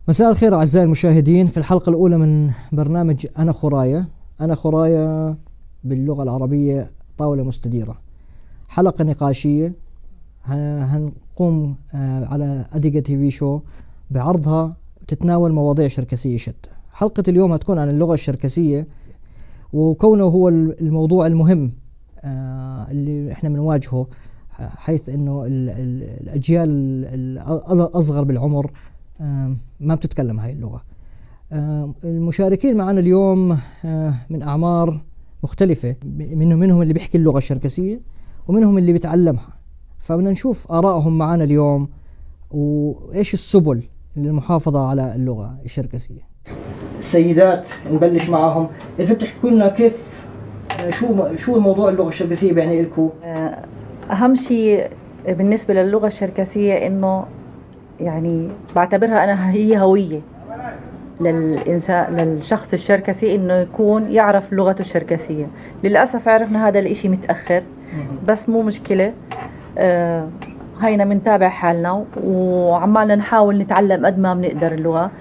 مساء الخير أعزائي المشاهدين في الحلقة الأولى من برنامج أنا خرايا. أنا خرايا باللغة العربية طاولة مستديرة، حلقة نقاشية هنقوم على أديجا تي في شو بعرضها، تتناول مواضيع شركسية شتى. حلقة اليوم هتكون عن اللغة الشركسية، وكونه هو الموضوع المهم اللي احنا بنواجهه، حيث انه الاجيال الاصغر بالعمر ما بتتكلم هاي اللغة. المشاركين معنا اليوم من أعمار مختلفة، منهم اللي بيحكي اللغة الشركسية ومنهم اللي بيتعلمها، فبدنا نشوف آرائهم معنا اليوم وإيش السبل للمحافظة على اللغة الشركسية. السيدات نبلش معهم، إذا بتحكوا لنا كيف شو موضوع اللغة الشركسية بيعني لكم؟ أهم شيء بالنسبة للغة الشركسية إنه يعني بعتبرها أنا هي هوية للإنسان، للشخص الشركسي، إنه يكون يعرف لغته الشركسية. للأسف عرفنا هذا الإشي متأخر، بس مو مشكلة، هينا بنتابع حالنا وعمالنا نحاول نتعلم قد ما بنقدر اللغة.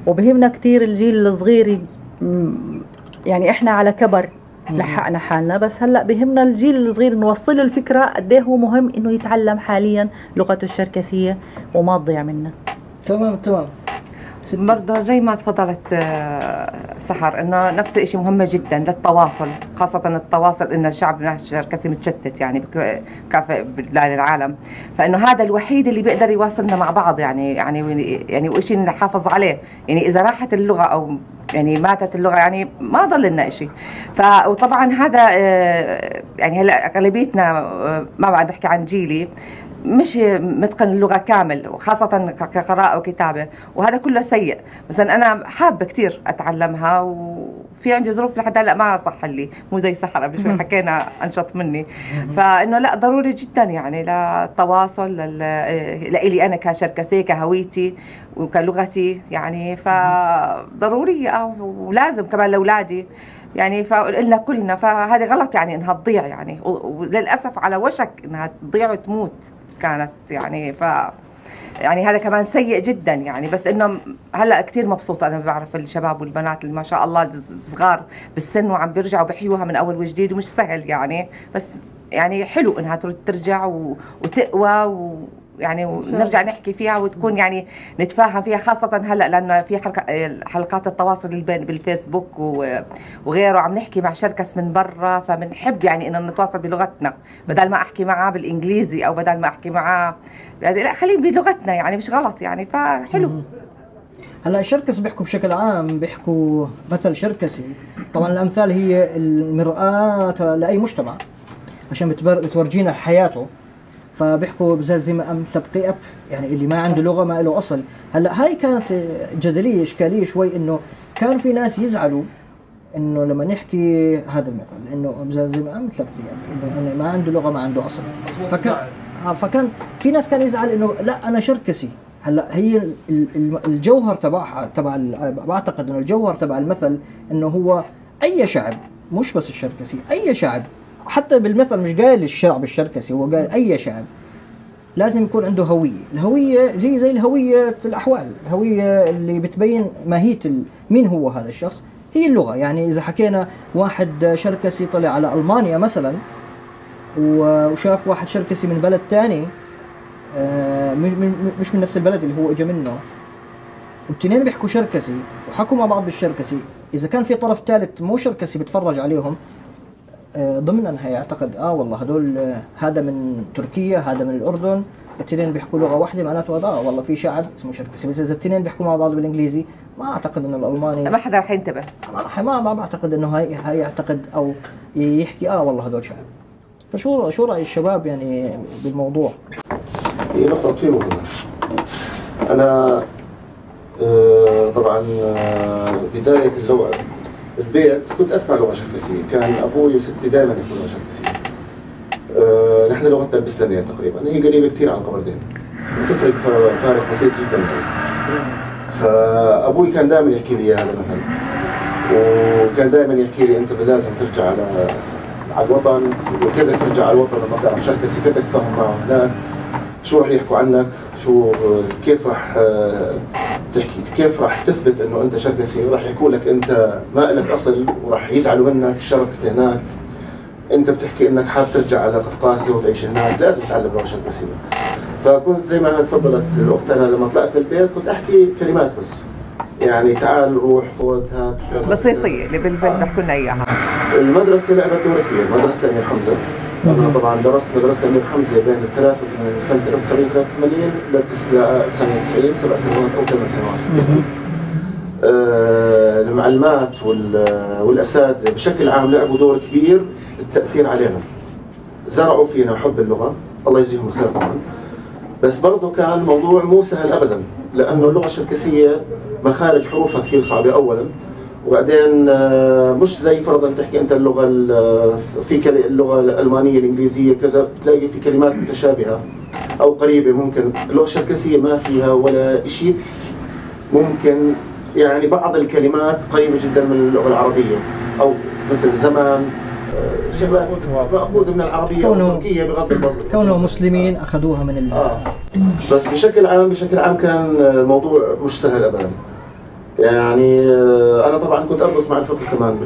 وبهمنا كتير الجيل الصغير، يعني إحنا على كبر لحقنا حالنا، بس هلأ بهمنا الجيل الصغير نوصل له الفكرة قد إيه هو مهم إنه يتعلم حاليا لغته الشركسية وما تضيع منا. تمام تمام. برضه زي ما تفضلت سحر، انه نفس الشيء مهمة جدا للتواصل، خاصة التواصل انه شعبنا الشركسي متشتت يعني بكافة بلاد العالم، فانه هذا الوحيد اللي بيقدر يواصلنا مع بعض يعني يعني يعني وشيء نحافظ عليه. يعني اذا راحت اللغة او يعني ماتت اللغة يعني ما ضل لنا شيء. وطبعا هذا يعني هلا اغلبيتنا، ما بعرف بحكي عن جيلي، مش متقن اللغة كامل، وخاصة كقراءة وكتابة، وهذا كله سيء. مثلا أنا حابة كتير أتعلمها، وفي عندي ظروف لحد هلا ما صح لي، مو زي سحر قبل شوي حكينا أنشط مني. فإنه لا ضروري جدا يعني للتواصل، لإلي أنا كشركسية، كهويتي وكلغتي يعني، فضرورية ولازم كمان لأولادي يعني، فقلنا كلنا. فهذه غلط يعني إنها تضيع يعني، وللأسف على وشك إنها تضيع وتموت كانت يعني. يعني هذا كمان سيء جدا يعني. بس انه هلا كثير مبسوطة انا، بعرف الشباب والبنات اللي ما شاء الله صغار بالسن وعم بيرجعوا بحيوها من اول وجديد، ومش سهل يعني، بس يعني حلو انها ترجع وتقوى يعني ونرجع نحكي فيها وتكون يعني نتفاهم فيها، خاصة هلا لأنه في حلقات التواصل بالفيسبوك وغيره، عم نحكي مع شركس من برا، فبنحب يعني إنه نتواصل بلغتنا بدل ما أحكي معاه بالإنجليزي أو بدل ما أحكي معاه، لا خلينا بلغتنا يعني، مش غلط يعني، فحلو. هلا الشركس بيحكوا بشكل عام، بيحكوا مثل شركسي. طبعا الأمثال هي المرآة لأي مجتمع عشان بتورجينا حياته، فبيحكوا زي ما أم سبقي أب، يعني اللي ما عنده لغة ما له أصل. هلا هاي كانت جدلية إشكالية شوي، إنه كان في ناس يزعلوا إنه لما نحكي هذا المثل إنه زي ما أم سبقي أب، إنه أنا ما عنده لغة ما عنده أصل. فكان في ناس كان يزعل إنه لا أنا شركسي. هلا هي الجوهر تبعها تبع، بعتقد إنه الجوهر تبع المثل إنه هو أي شعب، مش بس الشركسي، أي شعب، حتى بالمثل مش قال الشعب الشركسي، هو قال أي شعب لازم يكون عنده هوية. الهوية هي زي الهوية الأحوال، الهوية اللي بتبين ماهية مين هو هذا الشخص، هي اللغة. يعني إذا حكينا واحد شركسي طلع على ألمانيا مثلا وشاف واحد شركسي من بلد تاني، مش من نفس البلد اللي هو إجا منه، والتنين بيحكوا شركسي وحكوا مع بعض بالشركسي، إذا كان في طرف ثالث مو شركسي بتفرج عليهم، ضمنا هيعتقد والله هدول، هذا من تركيا، هذا من الأردن، التنين بيحكوا لغة واحدة، معناته هذا والله في شعب اسمه شركسي. بس إذا التنين بيحكوا مع بعض بالإنجليزي ما أعتقد إنه الألماني ما حدا رح ينتبه، ما بعتقد إنه هاي يعتقد أو يحكي والله هدول شعب. فشو رأي الشباب يعني بالموضوع؟ هي نقطة كثير مهمة. أنا طبعا بداية اللغة البيت كنت اسمع لغة شركسيه، كان ابوي وستي دائما يحكوا لغة شركسيه. نحن لغتنا البسلانيه تقريبا، هي قريبه كثير عن القبردين، وتفرق فارق بسيط جدا يعني. فابوي كان دائما يحكي لي هذا المثل، وكان دائما يحكي لي انت لازم ترجع على الوطن، وكيف بدك ترجع على الوطن لما بتعرف شركسي، كيف بدك تتفاهم معه هناك. شو رح يحكوا عنك، شو كيف رح تحكي، كيف رح تثبت انه انت شركسي؟ رح يحكوا لك انت ما لك اصل، ورح يزعلوا منك الشركس اللي هناك. انت بتحكي انك حاب ترجع على قفقاسيا وتعيش هناك، لازم تتعلم لغة شركسيه. فكنت زي ما تفضلت الاخت، انا لما طلعت من البيت كنت احكي كلمات بس، يعني تعال روح خذ هات كذا. بسيطيه اللي بالبيت بيحكوا لنا اياها. المدرسة لعبت دور كبير، مدرسة الأمير حمزة. أنا طبعا درست مدرسة الأمير حمزة بين ال 83 سنة 1983 ل 1990، 7 سنوات أو 8 سنوات. المعلمات والأساتذة بشكل عام لعبوا دور كبير بالتأثير علينا. زرعوا فينا حب اللغة، الله يجزيهم الخير طبعا. بس برضه كان الموضوع مو سهل أبدا، لأنه اللغة الشركسية مخارج حروفها كثير صعبة أولا، وبعدين مش زي فرضا تحكي انت اللغة في اللغة الالمانية الانجليزية كذا، بتلاقي في كلمات متشابهة او قريبه. ممكن اللغة الشركسيه ما فيها ولا شيء، ممكن يعني بعض الكلمات قريبه جدا من اللغة العربية، او مثل زمان، شغلات مأخوذة من العربية والتركية بغض النظر. كونه مسلمين أخذوها من بس بشكل عام كان الموضوع مش سهل أبدا. يعني أنا طبعا كنت أرقص مع الفرقة كمان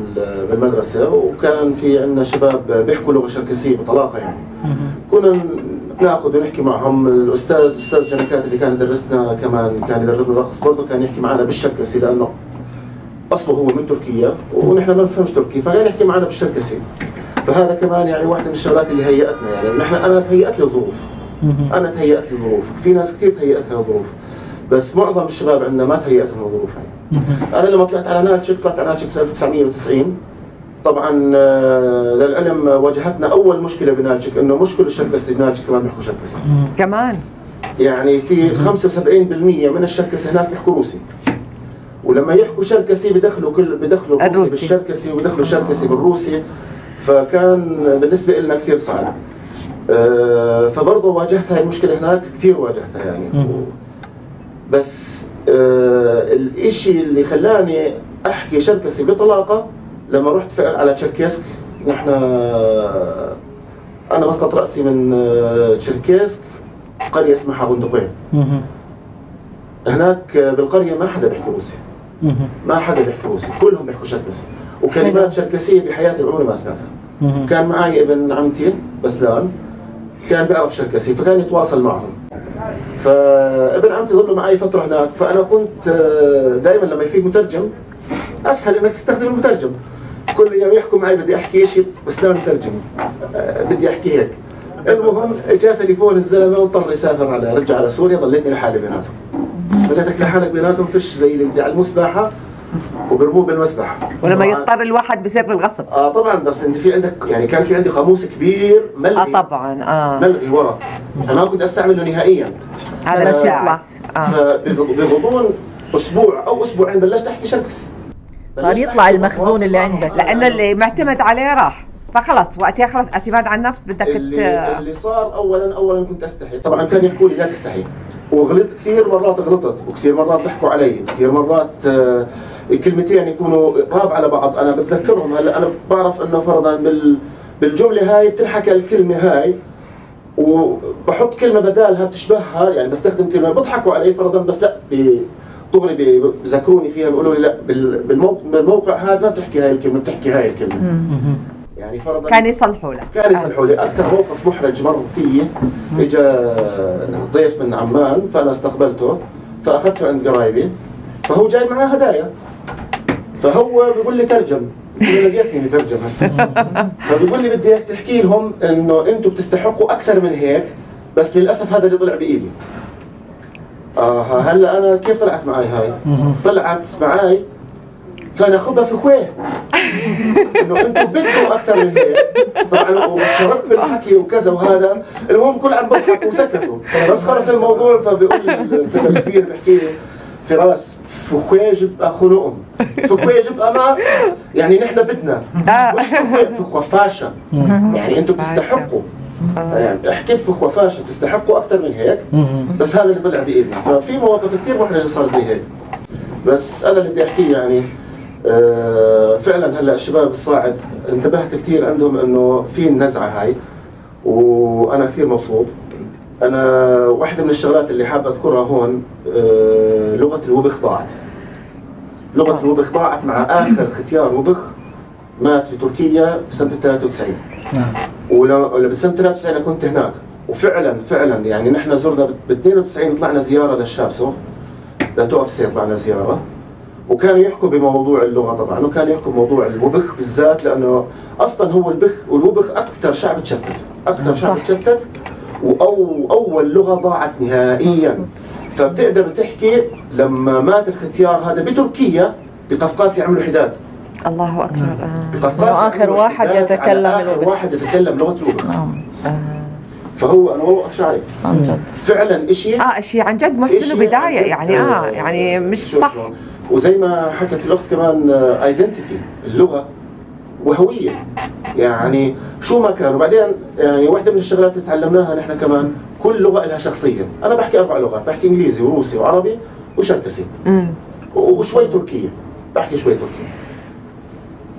بالمدرسة، وكان في عندنا شباب بيحكوا لغة شركسية بطلاقة يعني. كنا ناخذ ونحكي معهم. الأستاذ جنكات اللي كان يدرسنا كمان، كان يدربنا رقص برضه، كان يحكي معنا بالشركسي لأنه أصله هو من تركيا ونحن ما بنفهمش تركي، فكان يحكي معنا بالشركسي. فهذا كمان يعني واحدة من الشغلات اللي هيئتنا، يعني نحن أنا تهيأت لي الظروف، أنا تهيأت لي الظروف، في ناس كثير تهيأت لها الظروف، بس معظم الشباب عندنا ما تهيأت لهم الظروف هاي. أنا لما طلعت على نالتشيك، طلعت على نالتشيك سنة 1990. طبعا للعلم واجهتنا أول مشكلة بنالتشيك إنه مش كل الشركس بنالتشيك كمان بيحكوا شركسي. كمان يعني في 75% من الشركس هناك بيحكوا روسي، ولما يحكوا شركسي بدخلوا بدخلوا الروسي بالشركسي وبدخلوا الشركسي بالروسي، فكان بالنسبة لنا كثير صعب. فبرضه واجهت هاي المشكلة هناك كثير، واجهتها يعني. بس الاشي اللي خلاني احكي شركسي بطلاقة لما رحت فعلا على تشركيسك. نحن انا مسقط رأسي من تشركيسك، قرية اسمها غندقين. هناك بالقرية ما حدا بيحكي روسي، ما حدا بيحكي روسي، كلهم بيحكوا شركسي، وكلمات شركسية بحياتي بعمري ما سمعتها. كان معي ابن عمتي بسلان، كان بيعرف شركسي، فكان يتواصل معهم. فابن عمتي ضل معي فترة هناك، فأنا كنت دائما لما يفيد مترجم أسهل إنك تستخدم المترجم. كل يوم يحكوا معي بدي أحكي شيء بسلان مترجم، بدي أحكي هيك. المهم اجى تليفون الزلمة واضطر يسافر على رجع على سوريا، ضليتني لحالي بيناتهم. ضليتك لحالك بيناتهم، فيش زي اللي بيعلموه سباحة وبرموه بالمسبح. ولما يضطر الواحد بصير بالغصب. طبعا، بس انت في عندك يعني كان في عندي قاموس كبير ملغي. طبعا ملغي ورا، انا ما كنت استعمله نهائيا. هذا بس يطلع. فبغضون اسبوع او اسبوعين بلشت احكي شركسي. صار يطلع المخزون اللي عندك، لانه اللي معتمد عليه راح، فخلص وقتها خلص اعتماد على النفس بدك. اللي صار اولا كنت استحي، طبعا كان يحكوا لي لا تستحي، وغلطت كثير مرات، غلطت وكثير مرات ضحكوا علي، كثير مرات كلمتين يكونوا راب على بعض انا بتذكرهم هلا، انا بعرف انه فرضا بالجملة هاي بتنحكى الكلمة هاي وبحط كلمة بدالها بتشبهها، يعني بستخدم كلمة بضحكوا علي فرضا، بس لا دغري بذكروني فيها، بيقولوا لي لا بالموقع هذا ما بتحكي هاي الكلمة، بتحكي هاي الكلمة. يعني فرضا كان يصلحوا لك، كان يصلحوا لي. اكثر موقف محرج مر فيه، اجى ضيف من عمان فانا استقبلته، فاخذته عند قرايبي، فهو جاي معاه هدايا، فهو بيقول لي ترجم، قلت له لقيت مين يترجم هسه. فبيقول لي بدي اياك تحكي لهم انه انتم بتستحقوا اكثر من هيك، بس للاسف هذا اللي طلع بايدي. هلا انا كيف طلعت معي هاي؟ طلعت معي فانا خبها في خويه انه انتم بدكم اكثر من هيك. طبعا وصرت بالحكي وكذا وهذا، المهم كل عم بضحك وسكتوا، بس خلص الموضوع. فبيقول الكبير بيحكي لي فراس فخوي جب خنقهم، فخوي جب ما يعني نحن بدنا، مش فخوي فخوفاشة، يعني انتم بتستحقوا، يعني احكي بفخوفاشة بتستحقوا اكثر من هيك، بس هذا اللي طلع بايدنا. ففي مواقف كثير محرجة صار زي هيك. بس انا اللي بدي احكيه يعني فعلا هلا الشباب الصاعد انتبهت كثير عندهم انه في النزعة هاي، وانا كثير مبسوط. انا واحدة من الشغلات اللي حاب اذكرها هون، لغة الوبخ ضاعت. لغة الوبخ ضاعت مع اخر ختيار وبخ مات في تركيا بسنة 93. نعم. ولا بسنة 93 انا كنت هناك، وفعلا فعلا يعني نحن زرنا ب 92، طلعنا زيارة للشابسو، لتوابسي طلعنا زيارة، وكانوا يحكوا بموضوع اللغة طبعا، وكانوا يحكوا بموضوع الوبخ بالذات، لانه اصلا هو البخ والوبخ اكثر شعب تشتت، اكثر شعب تشتت، واو اول لغة ضاعت نهائيا. فبتقدر تحكي لما مات الختيار هذا بتركيا بقفقاس يعملوا حداد. الله اكبر. بقفقاس إنه آخر يعملوا واحد حداد على يتكلم اخر الوبخ. واحد يتكلم لغة الوبخ. نعم. فهو انا والله وقف شعري عن جد. فعلا شيء شيء عن جد محزن إشي وبضايق عن جد، يعني يعني مش شو صح. اسمه. وزي ما حكت الاخت كمان identity اللغة وهويه، يعني شو ما كان. وبعدين يعني واحدة من الشغلات اللي تعلمناها نحن كمان، كل لغة لها شخصية. انا بحكي 4 لغات، بحكي انجليزي وروسي وعربي وشركسي وشوي تركيه، بحكي شوي تركي.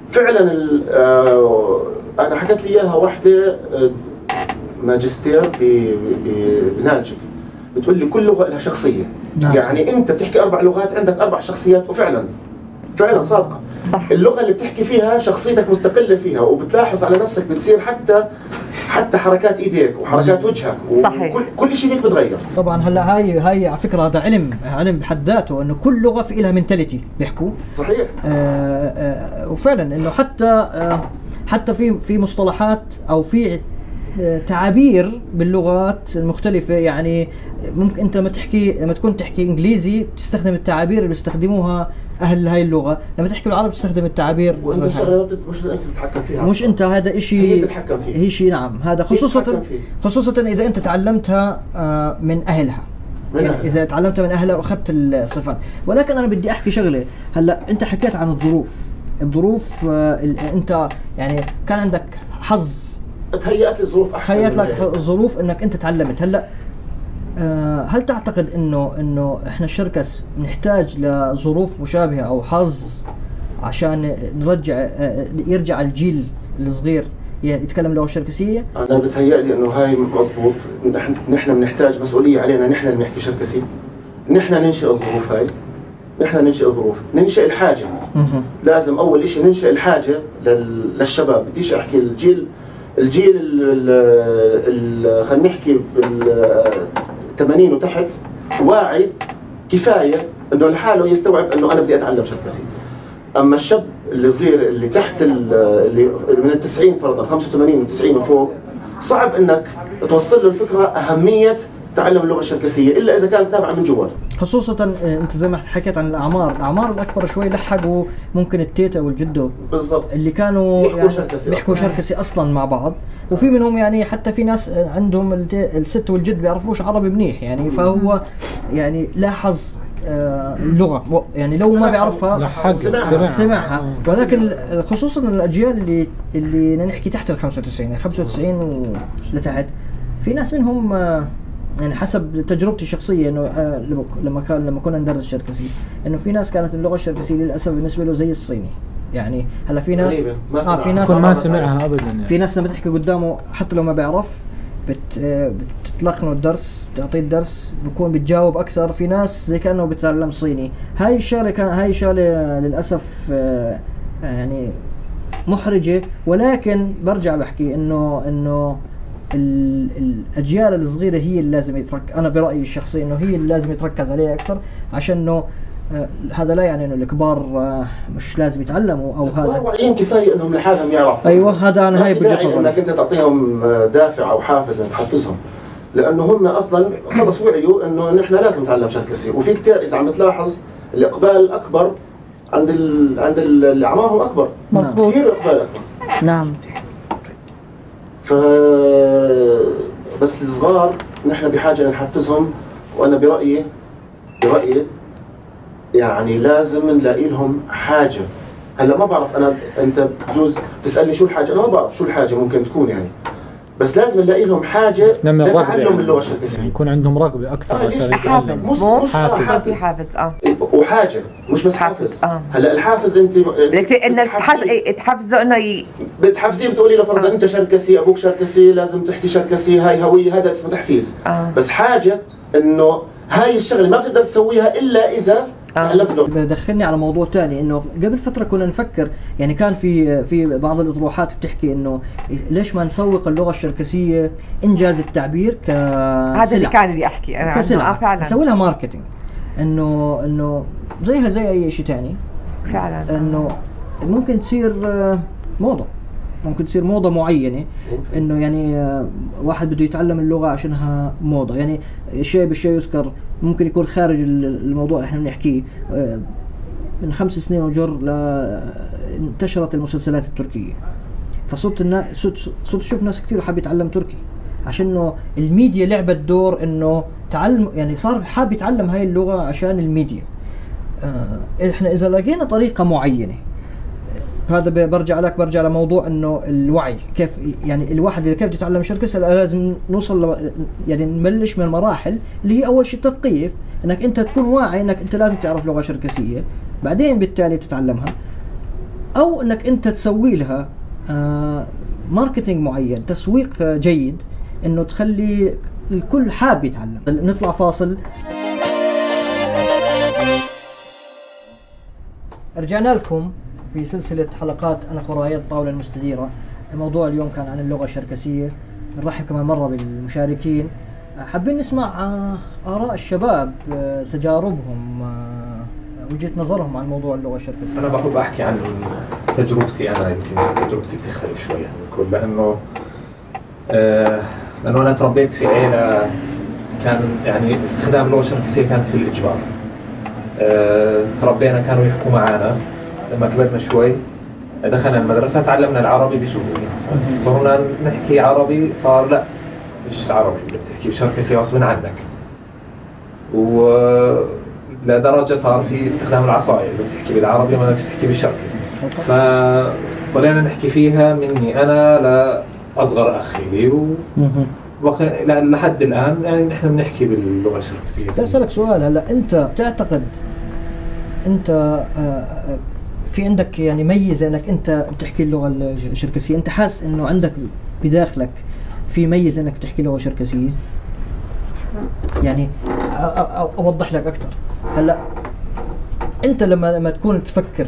فعلا انا حكت لي اياها واحدة ماجستير بنالجك، بتقول لي كل لغة لها شخصية. نعم. يعني انت بتحكي 4 لغات عندك 4 شخصيات، وفعلا فعلا صادقة. صح. اللغة اللي بتحكي فيها شخصيتك مستقلة فيها، وبتلاحظ على نفسك بتصير حتى حركات ايديك وحركات وجهك صحيح. كل شيء فيك بتغير. طبعا هلا هاي على فكرة هذا علم بحد ذاته، انه كل لغة في لها mentality بيحكوا. صحيح. وفعلا انه حتى في مصطلحات او في تعابير باللغات المختلفة، يعني ممكن أنت لما تكون تحكي إنجليزي بتستخدم التعابير اللي بيستخدموها أهل هاي اللغة، لما تحكي بالعربي بتستخدم التعابير. وأنت الشغلة مش أنت بتتحكم فيها، مش أنت، هذا إشي هي بتتحكم فيه، هي شيء. نعم، هذا خصوصا إذا أنت تعلمتها من أهلها، يعني إذا تعلمتها من أهلها وأخذت الصفات. ولكن أنا بدي أحكي شغلة، هلا أنت حكيت عن الظروف، أنت يعني كان عندك حظ، تهيأت لي ظروف احسن، تهيأت لك الظروف انك انت تعلمت. هلا هل تعتقد انه احنا الشركس نحتاج لظروف مشابهة او حظ عشان نرجع يرجع الجيل الصغير يتكلم لغة شركسيه؟ انا بتهيأ لي انه هاي مزبوط. نحن بنحتاج مسؤولية علينا، نحن اللي بنحكي شركسي، نحن ننشئ الظروف هاي، نحن ننشئ الظروف، ننشئ الحاجة. لازم اول شيء ننشئ الحاجة للشباب. بديش احكي الجيل خلينا نحكي بال 80 وتحت واعي كفاية انه لحاله يستوعب انه انا بدي اتعلم شركسي. اما الشاب الصغير اللي تحت اللي من ال 90 فرضا 85 و90 وفوق، صعب انك توصل له الفكرة اهمية تعلم اللغة الشركسيه الا اذا كانت نابعة من جواته. خصوصا انت زي ما حكيت عن الاعمار الاكبر شوي لحقوا ممكن التيتا والجدو بالضبط اللي كانوا بيحكوا يعني شركسي بيحكوا شركسي اصلا مع بعض، وفي منهم يعني حتى في ناس عندهم الست والجد بيعرفوش عربي منيح يعني، فهو يعني لاحظ اللغة يعني لو ما بيعرفها سمعها. ولكن خصوصا الاجيال اللي نحكي تحت ال 95 يعني 95 ولتحت، في ناس منهم يعني حسب تجربتي الشخصية انه لما كنا ندرس شركسي انه في ناس كانت اللغة الشركسيه للاسف بالنسبة له زي الصيني. يعني هلا في ناس في ناس ما سمعها ابدا، يعني في ناس لما تحكي قدامه حتى لو ما بيعرف بتتلقنه الدرس، بتعطيه الدرس بكون بتجاوب اكثر. في ناس زي كانه بتعلم صيني. هاي الشغلة للاسف يعني محرجه. ولكن برجع بحكي انه الاجيال الصغيرة هي اللي لازم يترك، انا برايي الشخصي انه هي اللي لازم يتركز عليها اكثر، عشان انه هذا لا يعني انه الكبار مش لازم يتعلموا او هذا واعيين كفاية انهم لحالهم يعرفوا. ايوه هذا انا هاي بوجهه نظري، انك انت تعطيهم دافع او حافز تحفزهم، لانه هم اصلا خلص وعيوا انه نحن لازم نتعلم شركسي. وفي كثير اذا عم تلاحظ الاقبال الاكبر عند عند اللي اعمارهم اكبر. مزبوط، كثير الاقبال اكبر. نعم. ف بس الصغار نحن بحاجة نحفزهم، وانا برايي يعني لازم نلاقي لهم حاجة. هلا ما بعرف انا، انت بجوز تسالني شو الحاجة، انا ما بعرف شو الحاجة ممكن تكون يعني، بس لازم نلاقي لهم حاجة نعمل رغبة لتعلم يعني. اللغة الشركسيه. يعني يكون عندهم رغبة اكثر ليش؟ عشان حافز. يتعلموا. مش مش حافز. في حافز حافز اه وحاجه، مش بس حافز. آه. هلا الحافز انت بدك انك بتحفزيه. تحفزه انه بتحفزيه، بتقولي له فرضا انت شركسي، ابوك شركسي، لازم تحكي شركسي، هاي هوية، هذا اسمه تحفيز. بس حاجة انه هاي الشغلة ما بتقدر تسويها الا اذا تعلمت لغة. بدخلني على موضوع تاني، انه قبل فترة كنا نفكر، يعني كان في بعض الاطروحات بتحكي انه ليش ما نسوق اللغة الشركسيه، انجاز التعبير، كسلعه. هذا اللي كان اللي احكي انا عنه. كسلعه فعلا نسوي لها marketing، انه زيها زي اي شيء تاني، فعلا انه ممكن تصير موضة، ممكن تصير موضة معينة، انه يعني واحد بده يتعلم اللغة عشانها موضة. يعني شيء بالشيء يذكر، ممكن يكون خارج الموضوع اللي احنا بنحكيه. من 5 سنين وجر انتشرت المسلسلات التركية، فصرت صرت اشوف ناس كثير حاب يتعلم تركي، عشان انه الميديا لعبت دور انه تعلم، يعني صار حاب يتعلم هاي اللغة عشان الميديا. احنا اذا لقينا طريقة معينة، هذا برجع لموضوع انه الوعي، كيف يعني الواحد اللي كيف بده يتعلم شركسي، لازم نوصل يعني نبلش من المراحل اللي هي اول شيء التثقيف، انك انت تكون واعي انك انت لازم تعرف لغة شركسيه، بعدين بالتالي بتتعلمها، او انك انت تسوي لها marketing معين، تسويق جيد، انه تخلي الكل حاب يتعلم. نطلع فاصل. رجعنا لكم في سلسلة حلقات أنا خرايط الطاولة المستديرة. الموضوع اليوم كان عن اللغة الشركسية. نرحب كمان مرة بالمشاركين. حابين نسمع آراء الشباب، تجاربهم، وجهة نظرهم عن موضوع اللغة الشركسية. أنا بحب أحكي عن تجربتي أنا، يمكن تجربتي بتختلف شوي عن الكل، لأنه أنا تربيت في عيلة كان يعني استخدام اللغة الشركسية كانت في الإجبار. تربينا كانوا يحكوا معنا، لما كبرنا شوي دخلنا المدرسة تعلمنا العربي بسهولة، فصرنا نحكي عربي، صار لا مش عربي، بتحكي شركسي غصب عنك. ولدرجة صار في استخدام العصاية، إذا بتحكي بالعربي ما بدك تحكي بالشركسي. فطلعنا نحكي فيها مني أنا لأصغر أخي لي لحد الآن، يعني نحن بنحكي باللغة الشركسية. بدي أسألك سؤال، هلا أنت بتعتقد أنت في عندك يعني ميزة انك انت بتحكي اللغة الشركسية؟ انت حاس انه عندك بداخلك في ميزة انك بتحكي لغة شركسية؟ يعني اوضح لك اكثر. هلا انت لما تكون تفكر،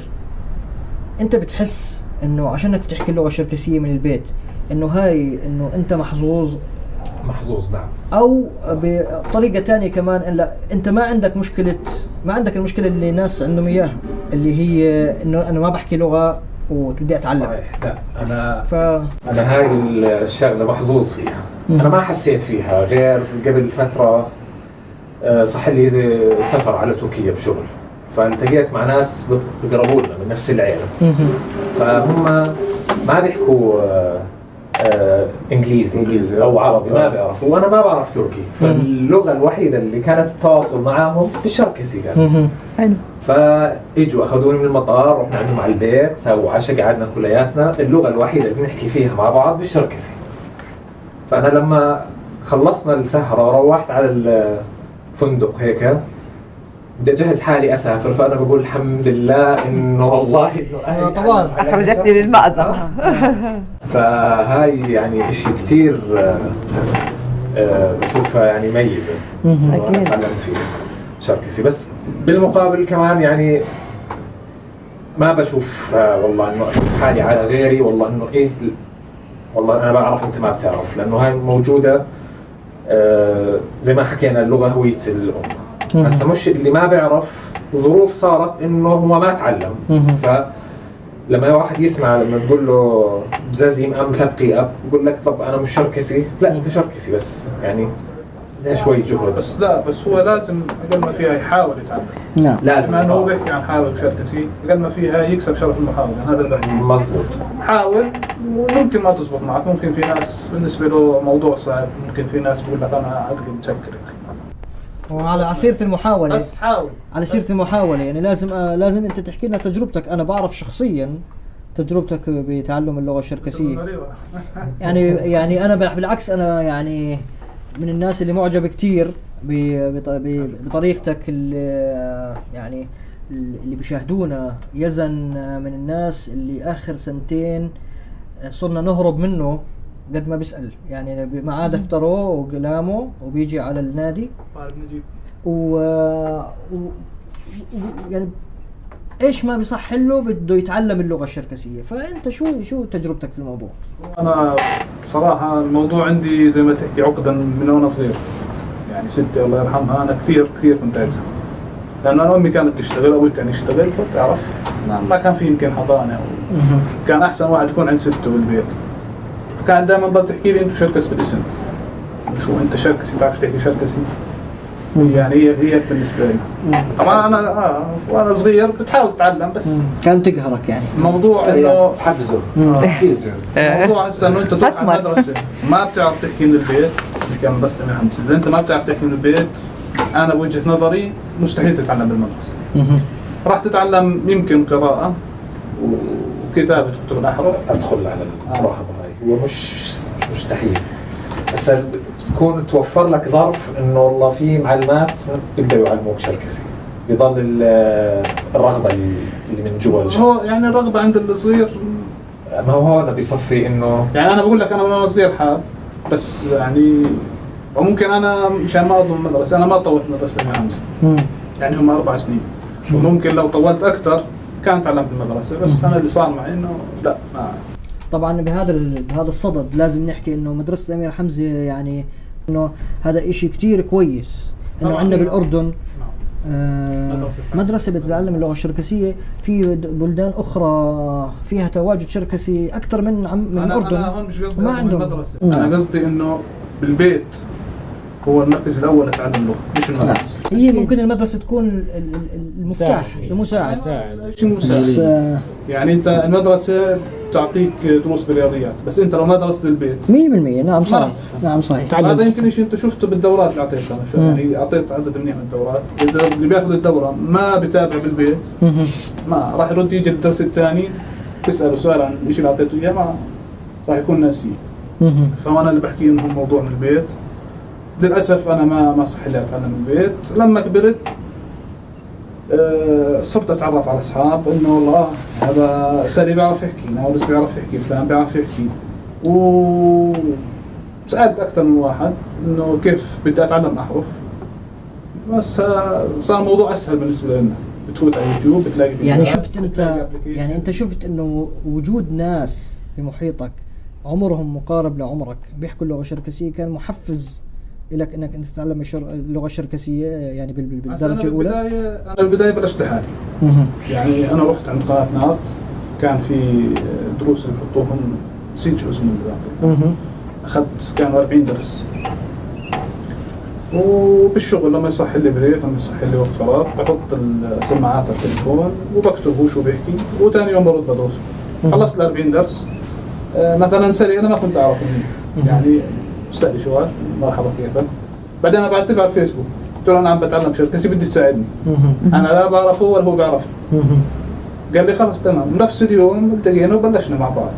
انت بتحس انه عشانك بتحكي اللغة الشركسية من البيت انه هاي انه انت محظوظ؟ محظوظ نعم. او بطريقة ثانية كمان، إن لا انت ما عندك مشكلة، ما عندك المشكلة اللي الناس عندهم اياها، اللي هي انه انا ما بحكي لغة وبدي اتعلم. صحيح. لا انا انا هاي الشغلة محظوظ فيها. انا ما حسيت فيها غير قبل فترة، صح لي سفر على تركيا بشغل، فالتقيت مع ناس بقربوا لنا من نفس العيلة، فهم ما بيحكوا انجليزي او عربي، ما بيعرفوا، وانا ما بعرف تركي، فاللغه الوحيدة اللي كانت التواصل معاهم بالشركسي كان. حلو. فاجوا اخذوني من المطار، رحنا عندهم على البيت، سووا عشاء، قعدنا كلياتنا، اللغة الوحيدة اللي بنحكي فيها مع بعض بالشركسي. فانا لما خلصنا السهرة وروحت على الفندق هيك بدي اجهز حالي اسافر، فانا بقول الحمد لله انه والله انه اهلي طبعا اخرجتني من المأزق. فهاي يعني شيء كثير بشوفها يعني ميزة انا تعلمت فيها شركسي. بس بالمقابل كمان يعني ما بشوف والله انه اشوف حالي على غيري، والله انه ايه والله انا بعرف انت ما بتعرف، لانه هاي موجودة زي ما حكينا اللغة هوية الامة. هسه مش اللي ما بيعرف، ظروف صارت انه هو ما تعلم. فلما واحد يسمع لما تقول له بزازيم ام تبقي اب، بقول لك طب انا مش شركسي، لا انت شركسي بس يعني بدها شوي جهد. بس لا بس هو لازم اقل ما فيها يحاول يتعلم. نعم لازم، بما انه هو بيحكي عن حاله شركسي، اقل ما فيها يكسب شرف المحاولة، هذا اللي بحكي. مزبوط، حاول، وممكن ما تزبط معك، ممكن في ناس بالنسبة له موضوع صعب، ممكن في ناس بيقول لك انا عقلي مسكر يا اخي. وعلى سيرة المحاولة، بس حاول، على سيرة المحاولة يعني لازم انت تحكي لنا تجربتك. انا بعرف شخصيا تجربتك بتعلم اللغة الشركسيه؟ يعني انا بالعكس، انا يعني من الناس اللي معجب كثير بطريقتك، اللي يعني اللي بيشاهدونا يزن من الناس اللي اخر سنتين صرنا نهرب منه قد ما بيسأل، يعني معاه دفتره وقلامه وبيجي على النادي طالب نجيب و يعني ايش ما بيصح له بده يتعلم اللغة الشركسيه. فانت شو تجربتك في الموضوع؟ انا بصراحة الموضوع عندي زي ما تحكي عقده من وانا صغير، يعني ستي الله يرحمها انا كثير كثير كنت عايزها، لانه انا امي كانت تشتغل، ابوي كان يشتغل، فبتعرف ما كان في يمكن حضانة أو كان احسن واحد يكون عند ستة بالبيت. فكان دائما تضل تحكي لي انتم شركس بالاسم، شو انت شركسي بتعرفش تحكي شركسي؟ يعني هي بالنسبة لي. طبعا انا وانا صغير بتحاول تتعلم، بس كان تقهرك يعني الموضوع انه تحفزه تحفيز. الموضوع هسه انه انت تروح على المدرسة ما بتعرف تحكي من البيت، كان مدرسه 150، اذا انت ما بتعرف تحكي من البيت انا بوجهه نظري مستحيل تتعلم بالمدرسة. راح تتعلم يمكن قراءة وكتابه كتب الاحرف. ادخل على الملاحظة هاي، هو مش مستحيل، بس بتكون توفر لك ظرف انه والله في معلمات بيقدروا يعلموك شركسي، بيضل الرغبة اللي من جوا الشخص. هو يعني الرغبة عند الصغير، ما هو هون بيصفي انه يعني انا بقول لك انا وانا صغير حاب، بس يعني وممكن انا مشان ما اظلم المدرسة، انا ما طولت مدرسه الحمزة، يعني هم 4 سنين، ممكن لو طولت اكثر كان تعلمت المدرسة، بس انا اللي صار معي انه لا ما. طبعا بهذا الصدد لازم نحكي انه مدرسه الامير حمزة يعني انه هذا إشي كتير كويس انه عندنا بالاردن مدرسه بتتعلم اللغة الشركسيه. في بلدان اخرى فيها تواجد شركسي اكثر من الاردن. انا هون مش قصدي ما عندهم مدرسه، انا قصدي انه بالبيت هو المركز الاول لتعلم اللغة مش المدرسة. هي ممكن المدرسة تكون المفتاح المساعد، شيء مساعد. يعني انت المدرسة تعطيك دروس بالرياضيات، بس انت لو ما درست بالبيت 100%. نعم صحيح، نعم صحيح. هذا يمكن شيء انت شفته بالدورات اللي اعطيتها، يعني اعطيت عدد منيح من الدورات. اذا اللي بياخذ الدورة ما بتابع بالبيت ما راح يرد يجي الدرس الثاني تساله سؤال عن الشيء اللي اعطيته اياه ما راح يكون ناسيه. فانا اللي بحكي انه موضوع من البيت. للاسف انا ما صح لي اتعلم من البيت. لما كبرت صرت اتعرف على اصحاب انه والله هذا سالي بيعرف يحكي، ناولس بيعرف يحكي، فلان بيعرف يحكي، وسالت اكثر من واحد انه كيف بدي اتعلم احرف، بس صار الموضوع اسهل بالنسبة لنا. بتفوت على اليوتيوب بتلاقي يعني شفت انت، يعني انت شفت انه وجود ناس بمحيطك عمرهم مقارب لعمرك بيحكوا اللغة الشركسيه كان محفز لك انك انت تتعلم اللغة الشركسيه يعني بالدرجة الاولى؟ انا بالبداية بلشت لحالي. يعني انا رحت عند قناة نارت، كان في دروس اللي بحطوهم، نسيت شو اسمه اللي بيعطوه، اخذت كانوا 40 درس. وبالشغل لما يصح لي break، لما يصح لي وقت فراغ، بحط السماعات على التليفون وبكتب هو شو بيحكي، وثاني يوم برد بدرسه. خلصت ال 40 درس. مثلا سري انا ما كنت اعرفه يعني سألي شواش مرحبا كيفك، بعدين انا بعثت له على الفيسبوك قلت له انا عم بتعلم شركسي بدي تساعدني، انا لا بعرفه ولا هو بيعرفني. قال لي خلص تمام. نفس اليوم التقينا وبلشنا مع بعض.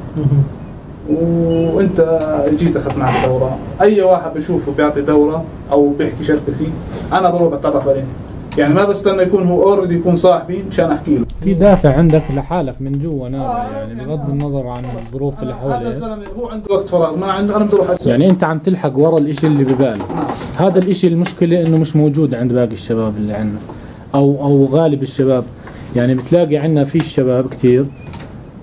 وانت جيت اخذت معك دوره، اي واحد بشوفه بيعطي دوره او بيحكي شركسي انا بروح بتعرف عليه، يعني ما بستنى يكون هو already يكون صاحبي مشان احكي له. في دافع عندك لحالك من جوا نابع، يعني بغض النظر عن الظروف اللي حواليك. هذا الزلمة هو عنده وقت فراغ ما عنده، انا بدي اروح اسال. يعني انت عم تلحق ورا الاشي اللي ببالك. هذا الاشي المشكلة انه مش موجود عند باقي الشباب اللي عندنا او غالب الشباب. يعني بتلاقي عندنا في الشباب كثير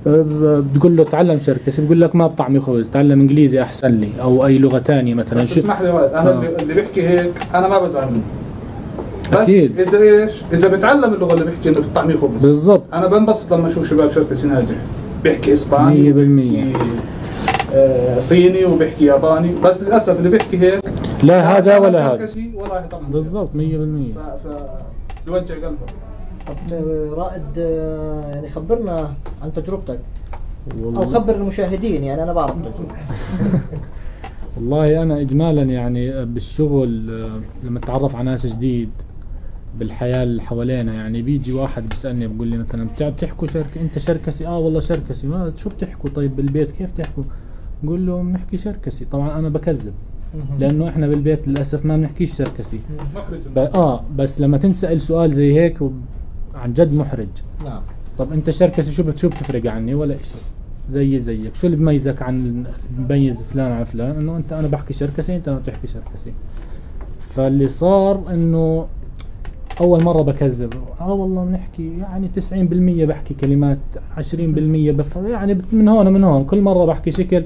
بتقول له تعلم شركسي بقول لك ما بطعمي خبز، تعلم انجليزي احسن لي او اي لغة ثانية مثلا. بس اسمح لي رائد، انا اللي بيحكي هيك انا ما بزعل منه، بس أكيد. اذا ايش؟ اذا بتعلم اللغة اللي بيحكي انه بتطعميه خبز. بالضبط. انا بنبسط لما اشوف شباب شركسي ناجح بيحكي اسباني 100%، صيني وبيحكي ياباني، بس للاسف اللي بيحكي هيك لا هذا ولا هذا. ولا بالضبط 100%. ف بيوجع قلبه. طب رائد، يعني خبرنا عن تجربتك او خبر المشاهدين، يعني انا بعرف تجربتك. والله انا اجمالا يعني بالشغل لما اتعرف على ناس جديد بالحياة اللي حوالينا. يعني بيجي واحد بيسألني بقول لي مثلا بتحكوا شركة، انت شركسي؟ اه والله شركسي. ما شو بتحكوا طيب بالبيت، كيف تحكوا؟ بقول له بنحكي شركسي. طبعا انا بكذب لانه احنا بالبيت للاسف ما بنحكيش شركسي. محرج. بس لما تنسأل سؤال زي هيك عن جد محرج. نعم. طب انت شركسي، شو بتفرق عني؟ ولا اشي، زي زيك. شو اللي بميزك عن بميز فلان عن فلان؟ انه انت انا بحكي شركسي، انت ما بتحكي شركسي. فاللي صار انه اول مرة بكذب، والله بنحكي يعني 90% بحكي كلمات، 20% بفهم، يعني من هون ومن هون، كل مرة بحكي شكل.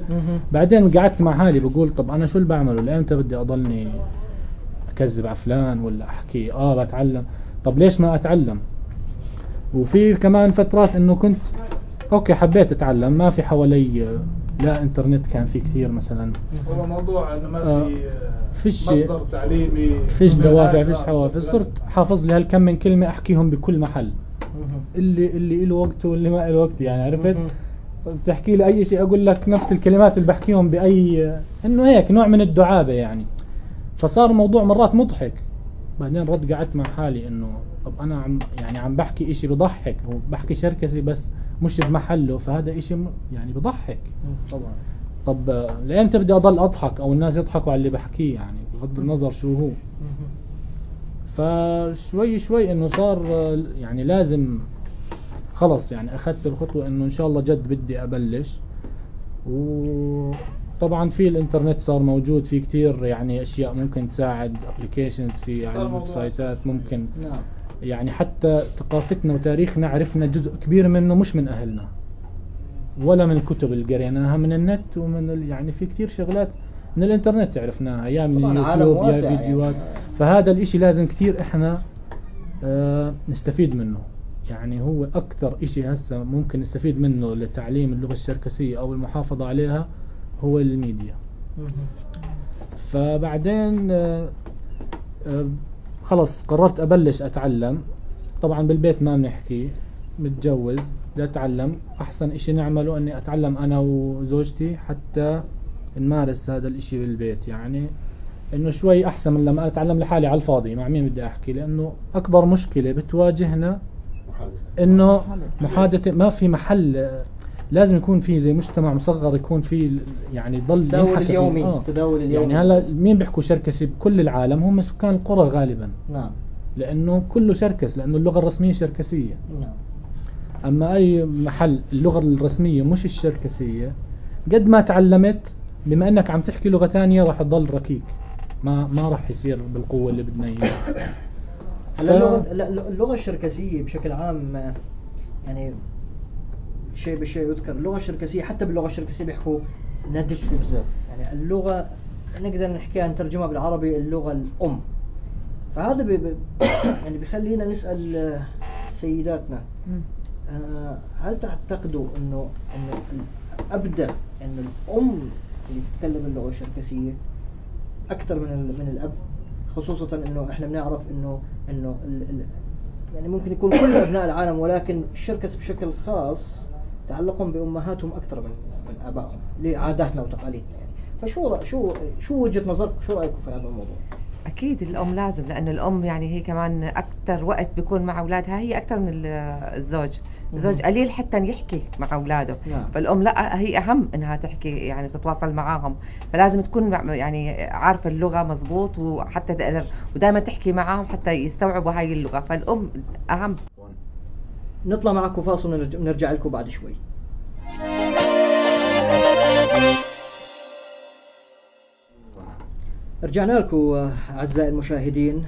بعدين قعدت مع حالي بقول طب انا شو اللي بعمله؟ لامتى بدي اضلني اكذب على فلان ولا احكي بتعلم؟ طب ليش ما اتعلم؟ وفي كمان فترات انه كنت okay حبيت اتعلم، ما في حوالي لا انترنت كان في كثير مثلا، هو موضوع انه ما في فيش مصدر تعليمي، فيش دوافع، فيش حوافز. صرت حافظ لي هالكم من كلمة احكيهم بكل محل، اللي له وقته واللي ما له وقت، يعني عرفت؟ بتحكي لي اي شيء اقول لك نفس الكلمات اللي بحكيهم باي، انه هيك نوع من الدعابة يعني. فصار الموضوع مرات مضحك. بعدين رد قعدت مع حالي انه طب انا عم بحكي اشي بضحك، هو بحكي شركسي بس مش بمحله، فهذا اشي يعني بضحك طبعا. طب لامتى بدي اضل اضحك او الناس يضحكوا على اللي بحكيه، يعني بغض النظر شو هو. فشوي شوي انه صار يعني لازم خلص، يعني اخذت الخطوة انه ان شاء الله جد بدي ابلش. وطبعا في الانترنت صار موجود، في كتير يعني اشياء ممكن تساعد، applications في يعني ويب سايتات ممكن. نعم. يعني حتى ثقافتنا وتاريخنا عرفنا جزء كبير منه مش من اهلنا ولا من الكتب اللي قريناها، من النت ومن يعني في كتير شغلات من الانترنت عرفناها، يا من اليوتيوب يا فيديوهات يعني. فهذا الاشي لازم كتير احنا نستفيد منه. يعني هو اكثر اشي هسه ممكن نستفيد منه لتعليم اللغة الشركسية او المحافظة عليها هو الميديا. فبعدين خلص قررت ابلش اتعلم. طبعا بالبيت ما بنحكي، متجوز بدي اتعلم، احسن اشي نعمله اني اتعلم انا وزوجتي حتى نمارس هذا الاشي بالبيت، يعني انه شوي احسن من لما اتعلم لحالي على الفاضي مع مين بدي احكي. لانه اكبر مشكلة بتواجهنا انه محادثة، ما في محل، لازم يكون في زي مجتمع مصغر، يكون في يعني يضل التداول اليومي. التداول اليومي يعني هلا مين بيحكوا شركسي بكل العالم؟ هم سكان القرى غالبا. نعم. لانه كله شركس، لانه اللغة الرسمية شركسيه. نعم. اما اي محل اللغة الرسمية مش الشركسيه، قد ما تعلمت بما انك عم تحكي لغة ثانية راح تضل ركيك، ما راح يصير بالقوة اللي بدنا اياها. هلا اللغة الشركسيه بشكل عام يعني شيء بالشيء يذكر. اللغة الشركسيه حتى باللغة الشركسيه بيحكوا ندش بزاف، يعني اللغة نقدر نحكيها نترجمها بالعربي اللغة الام. فهذا يعني بخلينا نسال سيداتنا، هل تعتقدوا انه ابدا انه الام اللي تتكلم اللغة الشركسيه اكثر من الاب؟ خصوصا انه احنا بنعرف انه يعني ممكن يكون كل ابناء العالم، ولكن الشركس بشكل خاص تعلقهم بامهاتهم اكثر من ابائهم لعاداتنا وتقاليدنا يعني. فشو شو شو وجهه نظرك، شو رايكم في هذا الموضوع؟ اكيد الام لازم، لانه الام يعني هي كمان اكثر وقت بيكون مع اولادها، هي اكثر من الزوج. الزوج قليل حتى يحكي مع اولاده. نعم. فالام لا، هي اهم انها تحكي يعني تتواصل معاهم، فلازم تكون يعني عارفه اللغة مزبوط، وحتى تقدر ودائما تحكي معاهم حتى يستوعبوا هاي اللغة، فالام اهم. نطلع معكم فاصل ونرجع لكم بعد شوي. رجعنا لكم اعزائي المشاهدين.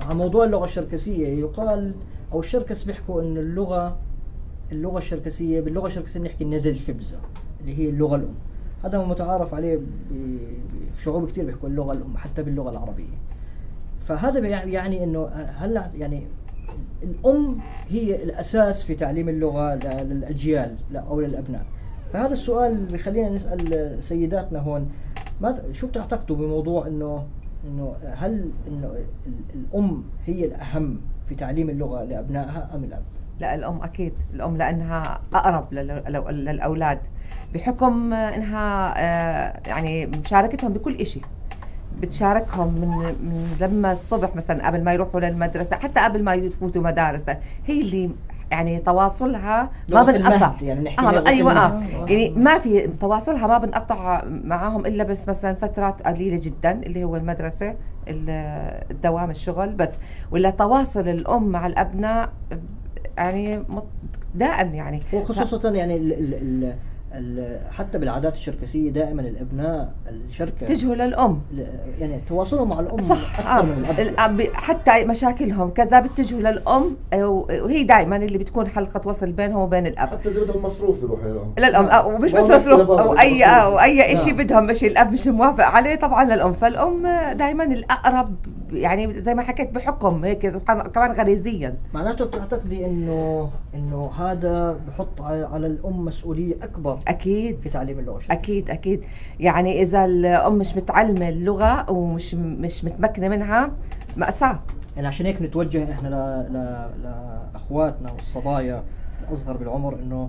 على موضوع اللغة الشركسيه، يقال او الشركس بيحكوا انه اللغة الشركسيه، باللغة الشركسيه بنحكي النذل فبزه اللي هي اللغة الام. هذا متعارف عليه بشعوب كثير بيحكوا اللغة الام حتى باللغة العربية. فهذا يعني انه هلا يعني الام هي الاساس في تعليم اللغة للاجيال او للابناء. فهذا السؤال بخلينا نسال سيداتنا هون، ما شو بتعتقدوا بموضوع انه هل انه الام هي الاهم في تعليم اللغة لابنائها ام الاب؟ لا، الام اكيد، الام لانها اقرب للاولاد بحكم انها يعني مشاركتهم بكل شيء، بتشاركهم من لما الصبح مثلا قبل ما يروحوا للمدرسة، حتى قبل ما يفوتوا مدارس، هي اللي يعني تواصلها ما بنقطع. يعني نحكي ايوه يعني ما في تواصلها، ما بنقطع معاهم الا بس مثلا فترات قليله جدا اللي هو المدرسة، الدوام، الشغل بس، ولا تواصل الام مع الابناء يعني دائم يعني. وخصوصا يعني ال ال حتى بالعادات الشركسيه دائما الابناء الشركة تجهوا للام، يعني تواصلهم مع الام صح اكثر من الاب، حتى مشاكلهم كذا بتجهوا للام، وهي دائما اللي بتكون حلقة وصل بينهم وبين الاب. حتى اذا بدهم مصروف يروحوا للام، للام، ومش بس مصروف او اي شيء بدهم، شيء الاب مش موافق عليه طبعا للام، فالام دائما الاقرب يعني زي ما حكيت بحكم هيك سبحان كمان غريزيا. معناته بتعتقدي انه هذا بحط على الام مسؤولية اكبر؟ اكيد في تعليم اللغة. اكيد اكيد، يعني اذا الام مش متعلمة اللغة ومش مش متمكنة منها مأساة. يعني عشان هيك نتوجه احنا لاخواتنا والصبايا الاصغر بالعمر انه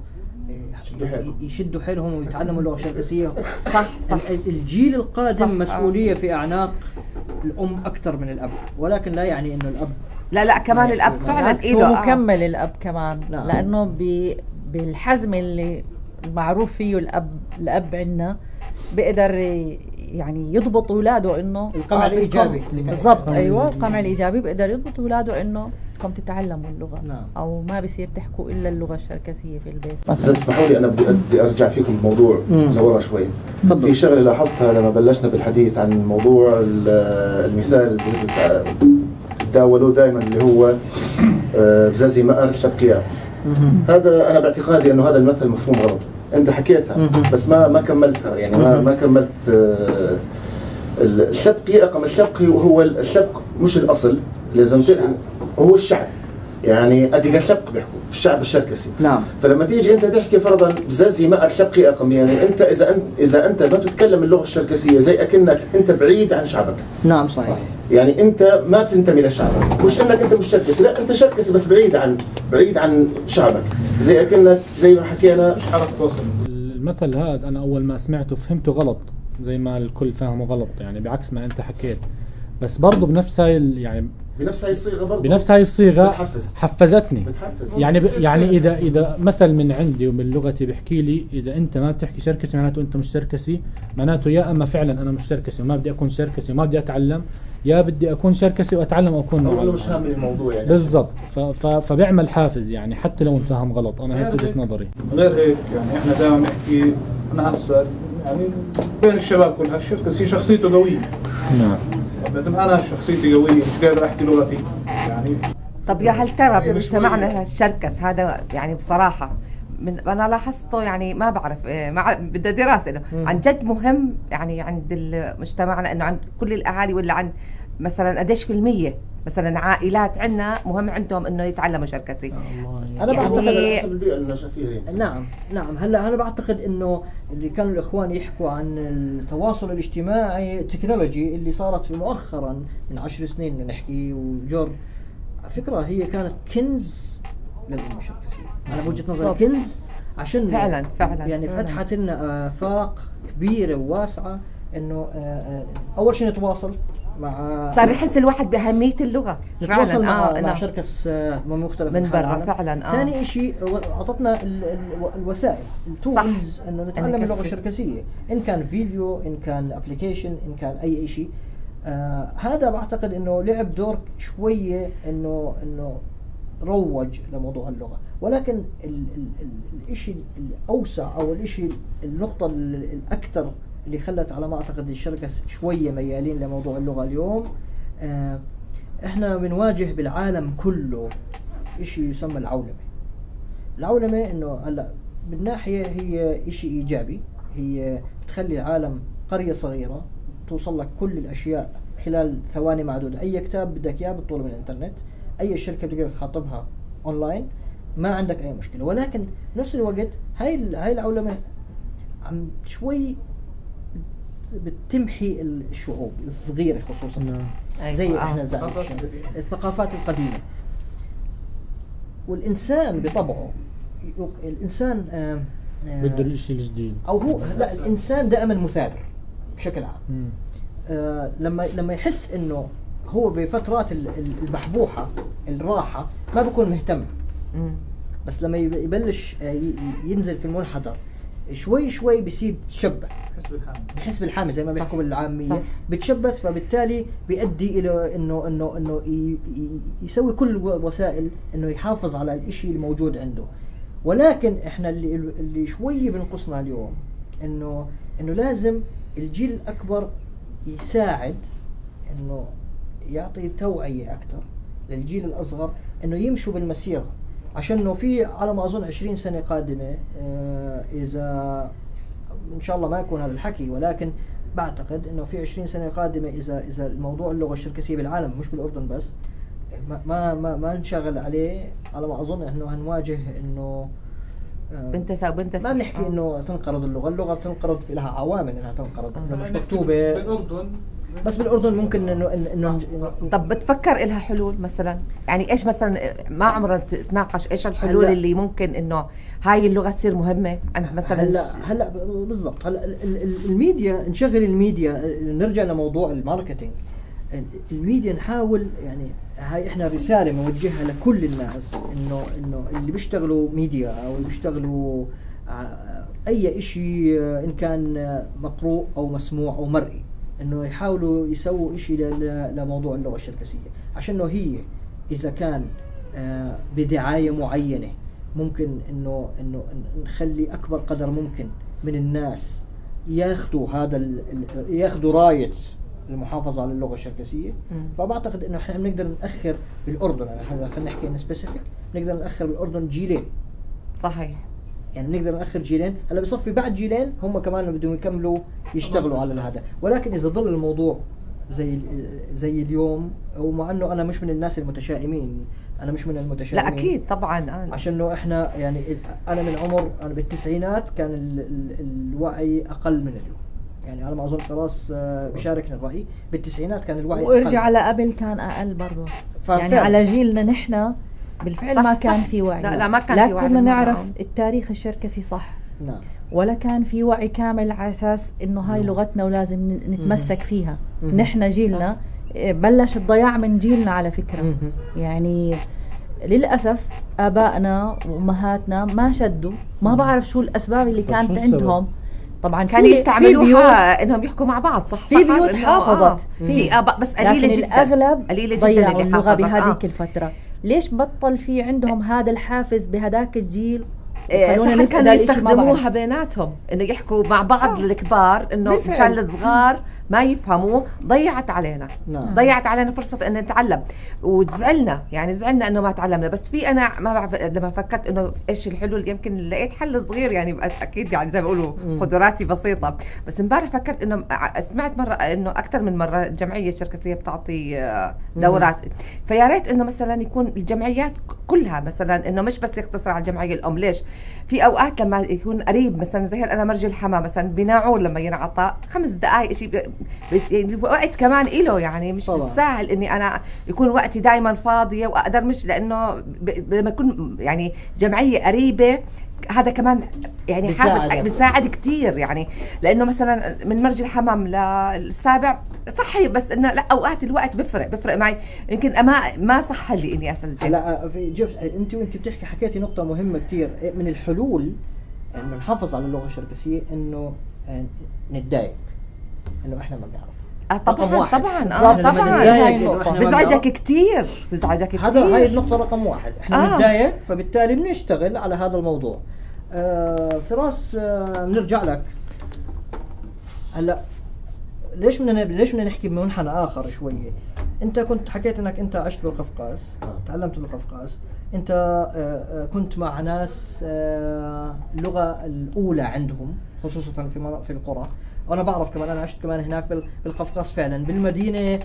يشدوا حيلهم ويتعلموا اللغة الشركسيه. صح صح. الجيل القادم مسؤولية في اعناق الام اكثر من الاب، ولكن لا يعني انه الاب لا كمان الاب فعلا له مكمل الاب كمان. نعم. لانه بالحزم اللي المعروف فيه الاب عندنا بيقدر يعني يضبط اولاده انه القمع الايجابي بالضبط. ايوه القمع الايجابي بيقدر يضبط اولاده انه بدكم تتعلموا اللغة. نعم. او ما بصير تحكوا الا اللغة الشركسيه في البيت. اذا تسمحوا لي انا بدي ارجع فيكم الموضوع لورا شوي. تفضل. في شغله لاحظتها لما بلشنا بالحديث عن موضوع المثال اللي تداولوه دائما اللي هو بزازي مأر شبكيات. هذا انا باعتقادي انه هذا المثل مفهوم غلط. انت حكيتها بس ما كملتها، يعني ما كملت. الشبقي رقم الشبقي وهو الشبق مش الاصل، لازم هو الشعب، يعني اديك الشبق بيحكوا الشعب الشركسي. نعم. فلما تيجي انت تحكي فرضا بزازي مأر شبقي اقم، يعني انت اذا انت ما بتتكلم اللغة الشركسيه زي اكنك انت بعيد عن شعبك. نعم صحيح. يعني انت ما بتنتمي لشعبك، مش انك انت مش شركسي، لا انت شركسي بس بعيد عن شعبك، زي اكنك زي ما حكينا مش عارف توصل. المثل هذا انا اول ما سمعته فهمته غلط، زي ما الكل فهمه غلط، يعني بعكس ما انت حكيت، بس برضه بنفس هاي يعني بنفس هاي الصيغة برضه بنفس هاي الصيغة بتحفز، حفزتني بتحفز. يعني يعني اذا مثل من عندي ومن لغتي بحكي لي اذا انت ما بتحكي شركسي معناته انت مش شركسي، معناته يا اما فعلا انا مش شركسي وما بدي اكون شركسي وما بدي اتعلم، يا بدي اكون شركسي واتعلم واكون او انه مش هامل الموضوع يعني. بالضبط. فبيعمل حافز يعني حتى لو انفهم غلط. انا هيك وجهه نظري. غير هيك يعني احنا دائما نحكي، انا هسه يعني بين الشباب كلها الشركسي شخصيته قوية. نعم. لازم انا شخصيتي قوية مش قادر احكي لغتي يعني. طب يا هل ترى بمجتمعنا الشركس هذا يعني بصراحة من انا لاحظته يعني ما بعرف ما بدها دراسة انه عن جد مهم يعني عند مجتمعنا انه عند كل الاهالي ولا عند مثلا قديش في المية مثلا عائلات عندنا مهم عندهم انه يتعلموا شركسي. انا بعتقد على حسب البيئة اللي نشأ فيها يعني. نعم نعم. هلا انا بعتقد انه اللي كانوا الاخوان يحكوا عن التواصل الاجتماعي التكنولوجي اللي صارت في مؤخرا من 10 سنين نحكي وجر، على فكرة هي كانت كنز للامة الشركسيه. انا بوجهه نظري كنز، عشان فعلا فعلا يعني فتحت لنا افاق كبيرة وواسعه انه اول شيء نتواصل مع، صار يحس الواحد بأهمية اللغة، نتواصل مع شركس من مختلف من برا فعلا. ثاني شيء اعطتنا الوسائل ال tools انه نتعلم اللغة الشركسية، ان كان فيديو، ان كان application، ان كان اي شيء. هذا بعتقد انه لعب دور شوية انه روج لموضوع اللغة، ولكن الشيء الاوسع او الشيء النقطة الاكثر اللي خلت على ما اعتقد الشركس شوية ميالين لموضوع اللغة اليوم، احنا بنواجه بالعالم كله شيء يسمى العولمة. العولمة انه هلا من ناحية هي شيء ايجابي، هي بتخلي العالم قرية صغيرة توصل لك كل الاشياء خلال ثواني معدودة، اي كتاب بدك اياه بتطلبه من الانترنت، اي شركة بتقدر تخاطبها اونلاين، ما عندك اي مشكلة. ولكن بنفس الوقت هاي العولمة عم شوي بتمحي الشعوب الصغيرة خصوصا. أيوة. زي احنا الثقافات القديمة. والإنسان بطبعه الإنسان بده الشيء الجديد، أو هو لا، الإنسان دائما مثابر بشكل عام. لما يحس انه هو بفترات البحبوحه الراحة ما بيكون مهتم. بس لما يبلش ينزل في المنحدر شوي شوي بصير يتشبث، بحس بالحامل، بحس بالحامل زي ما بيحكوا بالعامية، بتشبث، فبالتالي بيؤدي الى انه انه انه يسوي كل الوسائل انه يحافظ على الاشي الموجود عنده. ولكن احنا اللي شوي بنقصنا اليوم انه لازم الجيل الاكبر يساعد انه يعطي توعيه اكثر للجيل الاصغر انه يمشوا بالمسيره، عشان انه في على ما اظن 20 سنة قادمة اذا ان شاء الله ما يكون هذا الحكي، ولكن بعتقد انه في 20 سنة قادمة اذا الموضوع اللغة الشركسيه بالعالم مش بالاردن بس ما ما ما نشغل عليه، على ما اظن انه هنواجه انه بنتسى ما بنحكي انه تنقرض اللغة، بتنقرض في لها عوامل انها تنقرض، انه مش مكتوبة بالاردن بس، بالاردن ممكن انه طب بتفكر إلها حلول مثلا؟ يعني ايش مثلا ما عمرنا تناقش ايش الحلول اللي ممكن انه هاي اللغة تصير مهمة عند مثلا؟ هلا بالضبط. هلا الميديا، نشغل الميديا، نرجع لموضوع ال marketing. الميديا نحاول، يعني هاي احنا رسالة نوجهها لكل الناس انه اللي بيشتغلوا ميديا او اللي بيشتغلوا اي شيء ان كان مقروء او مسموع او مرئي، انه يحاولوا يسووا شيء لموضوع اللغة الشركسيه، عشان انه هي اذا كان بدعايه معينة ممكن انه نخلي اكبر قدر ممكن من الناس ياخذوا هذا ياخذوا رايه المحافظة على اللغة الشركسيه. فبعتقد انه احنا بنقدر ناخر بالاردن، هذا خلينا نحكي specific، بنقدر ناخر بالاردن جيلين. صحيح، يعني بنقدر ناخر جيلين. هلا بصفي بعد جيلين هم كمان بدهم يكملوا يشتغلوا على هذا، ولكن اذا ظل الموضوع زي اليوم، ومع انه انا مش من الناس المتشائمين، انا مش من المتشائمين، لا اكيد طبعا، عشان انه احنا يعني انا من عمر، انا بالتسعينات كان الوعي اقل من اليوم، يعني على ما اظن خلاص بشاركنا الراي، بالتسعينات كان الوعي وارجع على قبل كان اقل برضه، يعني على جيلنا نحن بالفعل ما كان في وعي. لا ما كان في وعي، لا كنا نعرف التاريخ الشركسي صح، نعم، ولا كان في وعي كامل على اساس انه هاي لغتنا ولازم نتمسك فيها. نحن جيلنا بلش الضياع من جيلنا على فكرة. يعني للاسف ابائنا وامهاتنا ما شدوا، ما بعرف شو الاسباب اللي كانت عندهم. طبعا كانوا يستعملوها انهم يحكوا مع بعض، صح، في بيوت حافظت، في اباء بس قليله جدا، الاغلب قليله جدا ضيعوا اللغة بهذيك الفترة. ليش بطل في عندهم هذا الحافز بهداك الجيل؟ صح، كانوا يستخدموها بيناتهم انه يحكوا مع بعض الكبار، انه مشان الصغار ما يفهموا. ضيعت علينا، نعم. ضيعت علينا فرصة ان نتعلم، وزعلنا، يعني زعلنا انه ما تعلمنا. بس في انا ما بعرف لما فكرت انه ايش الحلول، يمكن لقيت حل صغير، يعني اكيد يعني زي ما بيقولوا قدراتي بسيطة، بس امبارح فكرت انه سمعت مرة انه اكثر من مرة الجمعية الشركسيه بتعطي دورات، فيا ريت انه مثلا يكون الجمعيات كلها مثلا، انه مش بس يقتصر على الجمعية الام. ليش؟ في اوقات لما يكون قريب مثلا زي انا مرج الحما مثلا بناعور لما ينعطى 5 دقائق شيء وقت كمان إله، يعني مش سهل اني انا يكون وقتي دائما فاضية واقدر، مش لانه لما يكون يعني جمعية قريبه هذا كمان يعني بيساعد كثير، يعني لانه مثلا من مرج الحمام للسابع صحي، بس انه لا اوقات الوقت بفرق معي، يمكن ما صح لي اني اسجل. لا في انت وانت بتحكي حكيتي نقطة مهمة كثير من الحلول انه نحافظ على اللغة الشركسيه، انه نتضايق انه احنا ما بنعرف. طبعا طبعا طبعا بزعجك كثير، بزعجك كثير. هذا هاي النقطة رقم 1، احنا بنتضايق فبالتالي بنشتغل على هذا الموضوع. فراس، بنرجع لك هلا. ليش بدنا نحكي بمنحنى اخر شوية؟ انت كنت حكيت انك انت عشت بالقفقاز، تعلمت بالقفقاز، انت كنت مع ناس اللغة الاولى عندهم خصوصا في القرى. وانا بعرف كمان، انا عشت كمان هناك بالقفقاز فعلا بالمدينة،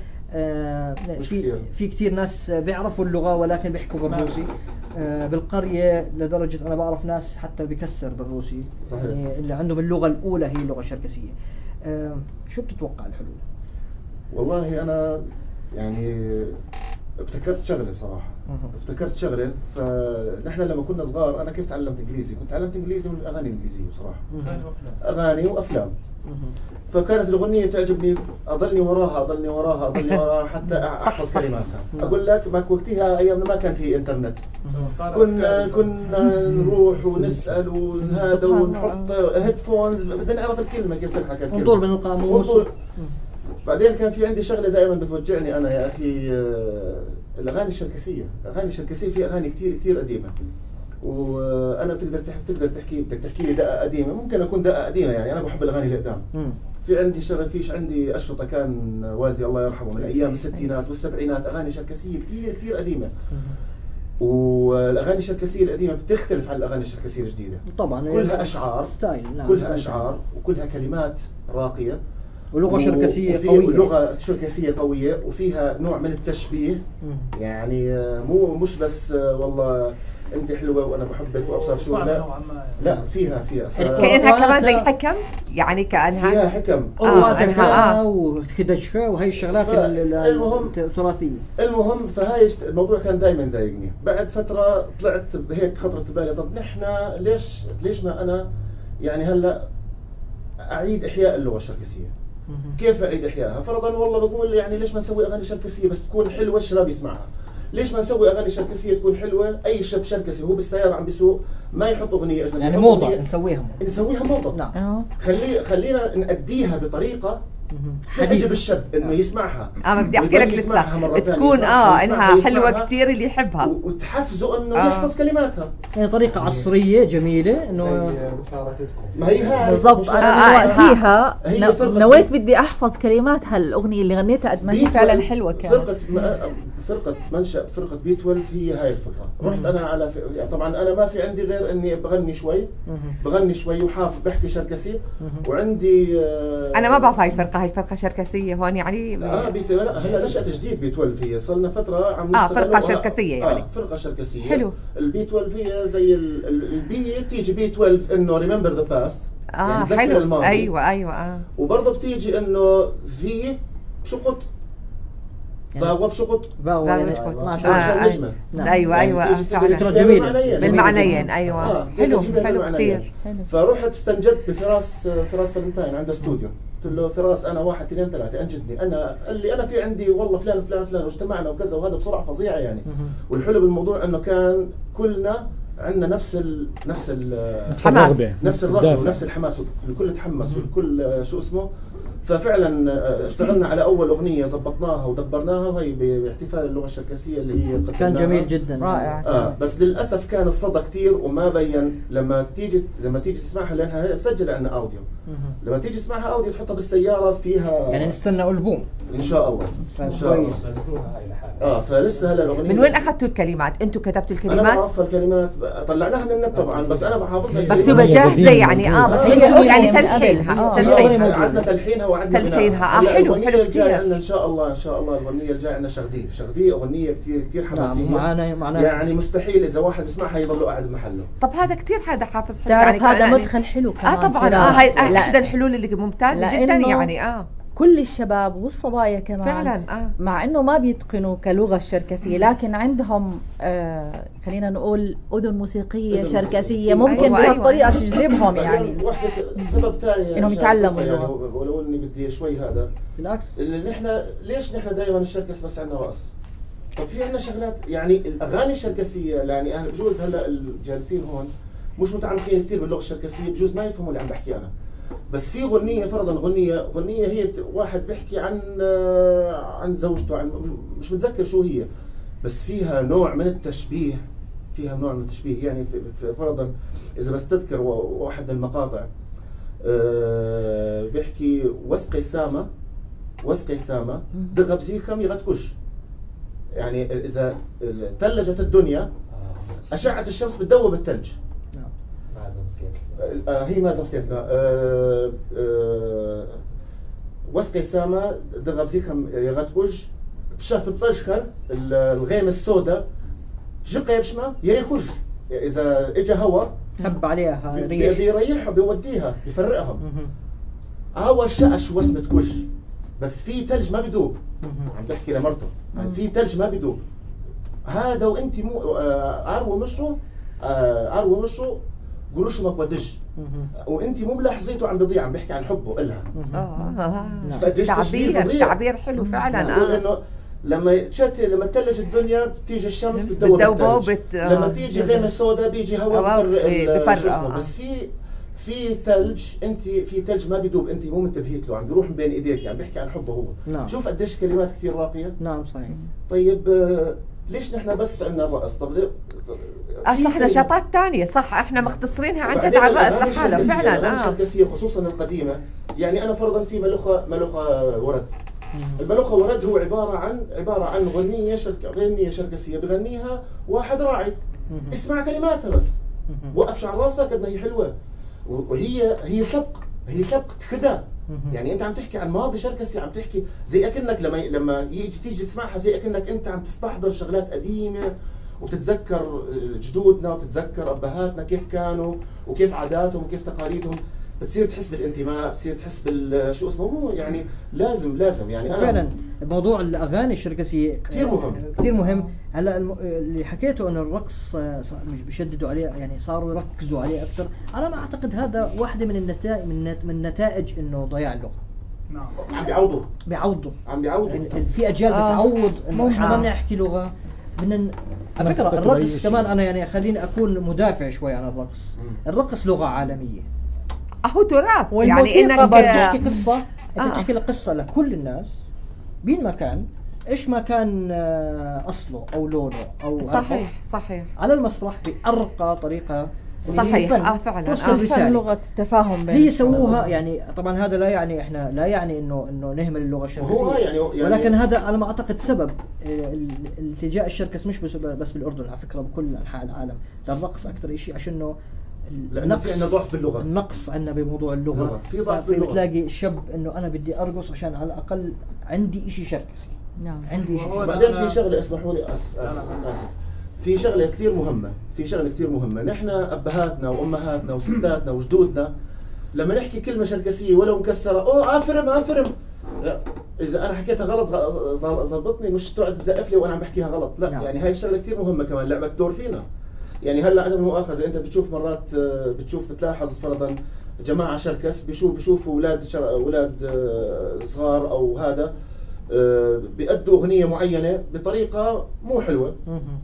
في كثير ناس بيعرفوا اللغة ولكن بيحكوا بالروسي. بالقريه لدرجة انا بعرف ناس حتى بكسر بالروسي. صحيح. يعني اللي عندهم اللغة الاولى هي اللغة الشركسيه. شو بتتوقع الحلول؟ والله انا يعني ابتكرت شغله بصراحة، ابتكرت شغله. فنحن لما كنا صغار، انا كيف تعلمت انجليزي؟ كنت تعلمت انجليزي من الاغاني الانجليزية بصراحة، اغاني وافلام. فكانت الاغنية تعجبني، اضلني وراها اضلني وراها اضلني وراها حتى احفظ كلماتها. اقول لك ما وقتها ايامنا ما كان في انترنت، كنا نروح ونسال وهذا ونحط headphones، بدنا نعرف الكلمة كيف تنحكى الكلمه، ونطول من القاموس. بعدين كان في عندي شغله دائما بتوجعني انا يا اخي، الاغاني الشركسيه، الاغاني الشركسيه في اغاني كثير كثير قديمة، وانا بتقدر تحكي، بدك تحكي لي دقه قديمة، ممكن اكون دقه قديمة، يعني انا بحب الاغاني القدام. في عندي فيش عندي اشرطه كان والدي الله يرحمه من ايام الستينات والسبعينات، اغاني شركسيه كثير كثير قديمة. والاغاني الشركسيه القديمة بتختلف عن الاغاني الشركسيه الجديدة طبعا، كلها اشعار style، نعم، كلها اشعار وكلها كلمات راقية ولغة شركسيه قوية، ولغة شركسيه قوية وفيها نوع من التشبيه. يعني مو مش بس والله انت حلوة وانا بحبك وابصر شو، لا لا، فيها كانها كمان زي حكم، يعني كانها فيها حكم وخدشها وهي الشغلات التراثية. المهم فهاي الموضوع كان دائما يضايقني. بعد فترة طلعت هيك خطرت ببالي، طب نحن ليش ما انا يعني هلا اعيد احياء اللغة الشركسيه؟ كيف اعيد احيائها؟ فرضا والله بقول يعني ليش ما نسوي اغاني شركسيه بس تكون حلوة الشباب يسمعها؟ ليش ما نسوي اغاني شركسيه تكون حلوة؟ اي شاب شركسي هو بالسيارة عم بيسوق ما يحط اغنية اجنبية، يعني موضة، نسويها موضة. نعم. خلينا نأديها بطريقة تعجب الشاب انه يسمعها. بدي احكي لك لسه تكون انها حلوة كثير اللي يحبها وتحفزه انه يحفظ كلماتها، يعني طريقه عصرية جميلة انه مشاركتكم. ما هي هاي بالضبط. انا وقتها نويت بدي احفظ كلمات هالاغنية اللي غنيتها قد ما هي فعلا حلوة كانت. فرقه منشأ فرقه بي 12 هي هاي الفكرة. رحت انا على طبعا انا ما في عندي غير اني بغني شوي وحافظ بحكي شركسي وعندي انا ما بعرف هاي الفرقة، هاي فرقه شركسيه هون يعني لا هلا نشأت جديد بي 12، هي صار لنا فترة عم نشتغل فرقه شركسيه يعني فرقه شركسيه. حلو. البي 12 هي زي ال B بتيجي B 12 انه remember the past، يعني تذكر الماضي. ايوه وبرضه بتيجي انه في شقط فاغوب شقط فاغوب نجمه. ايوه جميلة بالمعنيين. ايوه حلو كثير. فرحت استنجدت بفراس، فراس فلنتاين عنده استوديو، قلت له فراس انا 1 2 3 انجدني، انا قال لي انا في عندي والله فلان فلان فلان، واجتمعنا وكذا وهذا بسرعة فظيعة يعني. والحلو بالموضوع انه كان كلنا عندنا نفس الرغبة، نفس الرغبة ونفس الحماس، الكل تحمس والكل شو اسمه. ففعلا اشتغلنا على اول اغنية زبطناها ودبرناها، وهي باحتفال اللغة الشركسيه اللي هي كان جميل جدا رائع. بس للاسف كان الصدى كثير وما بين. لما تيجي تسمعها، لانها مسجله عندنا audio، لما تيجي تسمعها audio تحطها بالسيارة فيها، يعني نستنى البوم ان شاء الله. ان شاء الله فلسه هلا الاغنية. من وين اخذتوا الكلمات؟ انتم كتبتوا الكلمات؟ انا بعرفها الكلمات، طلعناها من النت طبعا، بس انا بحافظها مكتوبة جاهزة يعني. بس انتم يعني تلحينها، عندنا تلحينها وعندنا تلحينها. حلو كثير. عندنا ان شاء الله، ان شاء الله الاغنية الجاية عندنا شغديه، اغنية كثير كثير حماسية. معنا يعني مستحيل اذا واحد بيسمعها يضل قاعد بمحله. طب هذا كثير، هذا حافز حلو. تعرف يعني هذا مدخل حلو كمان. طبعا. هاي احدى الحلول اللي ممتازة جدا يعني. كل الشباب والصبايا كمان فعلا. مع انه ما بيتقنوا كلغة الشركسيه، لكن عندهم خلينا نقول اذن موسيقية شركسيه ممكن بهالطريقة تجذبهم يعني. وحده سبب ثاني انهم يتعلموا يعني، ولو اني بدي شوي هذا بالعكس، اللي نحن ليش نحن دائما الشركس بس عندنا رقص؟ طب في عندنا شغلات يعني الاغاني الشركسيه، يعني انا بجوز هلا الجالسين هون مش متعمقين كثير باللغة الشركسيه، بجوز ما يفهموا اللي عم بحكي انا، بس في غنية فرضا غنية هي واحد بيحكي عن زوجته، عن مش متذكر شو هي، بس فيها نوع من التشبيه، فيها نوع من التشبيه يعني. فرضا اذا بستذكر واحد من المقاطع بيحكي وسقي سامة، وسقي سامة دغب زيخم يغتكش، يعني اذا ثلجت الدنيا اشعه الشمس بتذوب الثلج. هي ما زمسيتنا وسقي سامة دغب زيخم يغتكج بشاف تصجخر الغيمة السوداء جقي بشما يريخج، إذا إجا هوا هب عليها ريح بيريحها بيوديها بيفرقها. هوا شقش وسمة كج، بس في ثلج ما بدوب. عم بحكي لمرته، يعني في ثلج ما بدوب هذا وانت مو عروة مشو، عروة مشو قروشه ما بودج، وانت مو ملاحظيته عم بضيع. عم بحكي عن حبه الها. قديش تشبيه فظيع، تعبير حلو فعلا. بقول انه لما تشتي، لما تلج الدنيا بتيجي الشمس بتذوب الثلج، لما تيجي غيمة سوداء بيجي هواء بفرق شو اسمه. بس في ثلج، انت في ثلج ما بيدوب، انت مو منتبهيت له، عم بيروح من بين ايديك. عم بيحكي عن حبه هو. نعم. شوف قديش كلمات كثير راقية. نعم صحيح. طيب ليش نحن بس عندنا الرقص؟ طب ليه؟ صح، نشاطات ثانية، صح، احنا مختصرينها عن جد على الرقص لحاله فعلا. الاغاني الشركسيه خصوصا القديمة، يعني انا فرضا في ملوخه ورد. الملوخه ورد هو عبارة عن غنية شركسيه بغنيها واحد راعي. اسمع كلماتها بس، وقف شعر راسك قد ما هي حلوة، وهي هي سبق، هي سبق كده. يعني انت عم تحكي عن ماضي شركسي، عم تحكي زي اكنك لما يجي تيجي تسمعها زي اكنك انت عم تستحضر شغلات قديمة، وبتتذكر جدودنا وبتتذكر ابهاتنا كيف كانوا وكيف عاداتهم وكيف تقاليدهم. بتصير تحس بالانتماء، بتصير تحس بال شو اسمه، مو يعني لازم يعني. انا فعلا موضوع الاغاني الشركسيه كثير مهم، كثير مهم. هلا اللي حكيته انه الرقص مش بيشددوا عليه، يعني صاروا يركزوا عليه اكثر. على ما اعتقد هذا واحدة من النتائج من نتائج انه ضياع اللغة. نعم، عم بيعوضوا، عم بيعوضوا. في اجيال بتعوض انه احنا ما بنحكي لغة بدنا. على فكرة الرقص كمان، انا يعني خليني اكون مدافع شوي عن الرقص. الرقص لغة عالمية، هو تراث، يعني انك بتحكي قصة، انت بتحكي لك قصة لكل الناس مين ما كان، ايش ما كان اصله او لونه او صحيح صحيح، على المسرح بارقى طريقه. صحيح، فعلا توصل رسالة، لغة التفاهم هي سووها. يعني طبعا هذا لا يعني احنا لا يعني انه نهمل اللغة الشركسيه، يعني ولكن هذا على ما اعتقد سبب التجاء الشركس، مش بس بالاردن على فكرة، بكل انحاء العالم للرقص اكثر شيء، عشان انه لانه في عندنا ضعف باللغة، النقص عندنا بموضوع اللغة، في ضعف باللغة. بتلاقي الشاب انه انا بدي ارقص عشان على الاقل عندي شيء شركسي. نعم، عندي شيء. بعدين في شغله، اسمحوا لي، اسف اسف اسف، في شغله كثير مهمة، في شغله كثير مهمة. نحن ابهاتنا وامهاتنا وستاتنا وجدودنا لما نحكي كلمة شركسيه ولو مكسرة، اوه افرم افرم، لا اذا انا حكيتها غلط زبطني، مش تقعد تزقف لي وانا عم بحكيها غلط، لا. نعم. يعني هاي الشغلة كثير مهمة كمان، لعبت دور فينا. يعني هلا عدم المؤاخذة، انت بتشوف مرات، بتشوف بتلاحظ فرضا جماعة شركس بيشوفوا اولاد صغار او هذا بيأدوا اغنية معينة بطريقة مو حلوة،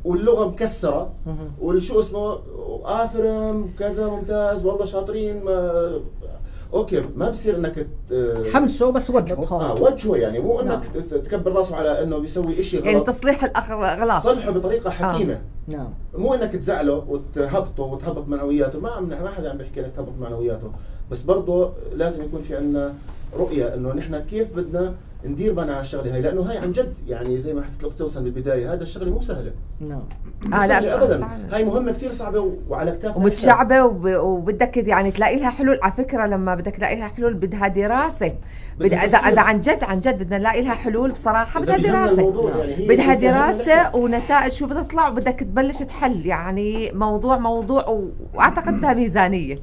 واللغة مكسرة، والشو اسمه افرم كذا ممتاز والله شاطرين، okay، ما بصير انك حمسه، بس وجهه، وجهه، يعني مو انك تكبر راسه على انه بيسوي شيء غلط، يعني تصليح الاغلاط صلحه بطريقة حكيمة. نعم، مو انك تزعله وتهبطه وتهبط معنوياته، ما حدا عم بيحكي لك تهبط معنوياته، بس برضه لازم يكون في عندنا رؤية انه نحن كيف بدنا ندير بالنا على الشغلة هاي، لانه هاي عن جد يعني زي ما حكيت الاخت سوسن بالبداية، هذا الشغلة مو سهلة. نعم، مو سهلة ابدا، هاي مهمة كثير صعبة وعلى كتافنا ومتشعبه، وبدك يعني تلاقي لها حلول. على فكرة لما بدك تلاقي لها حلول بدها دراسة، اذا عن جد عن جد بدنا نلاقي لها حلول بصراحة بدها دراسة، يعني بدها دراسة ونتائج شو بدها تطلع، وبدك تبلش تحل يعني موضوع، واعتقد بدها ميزانية.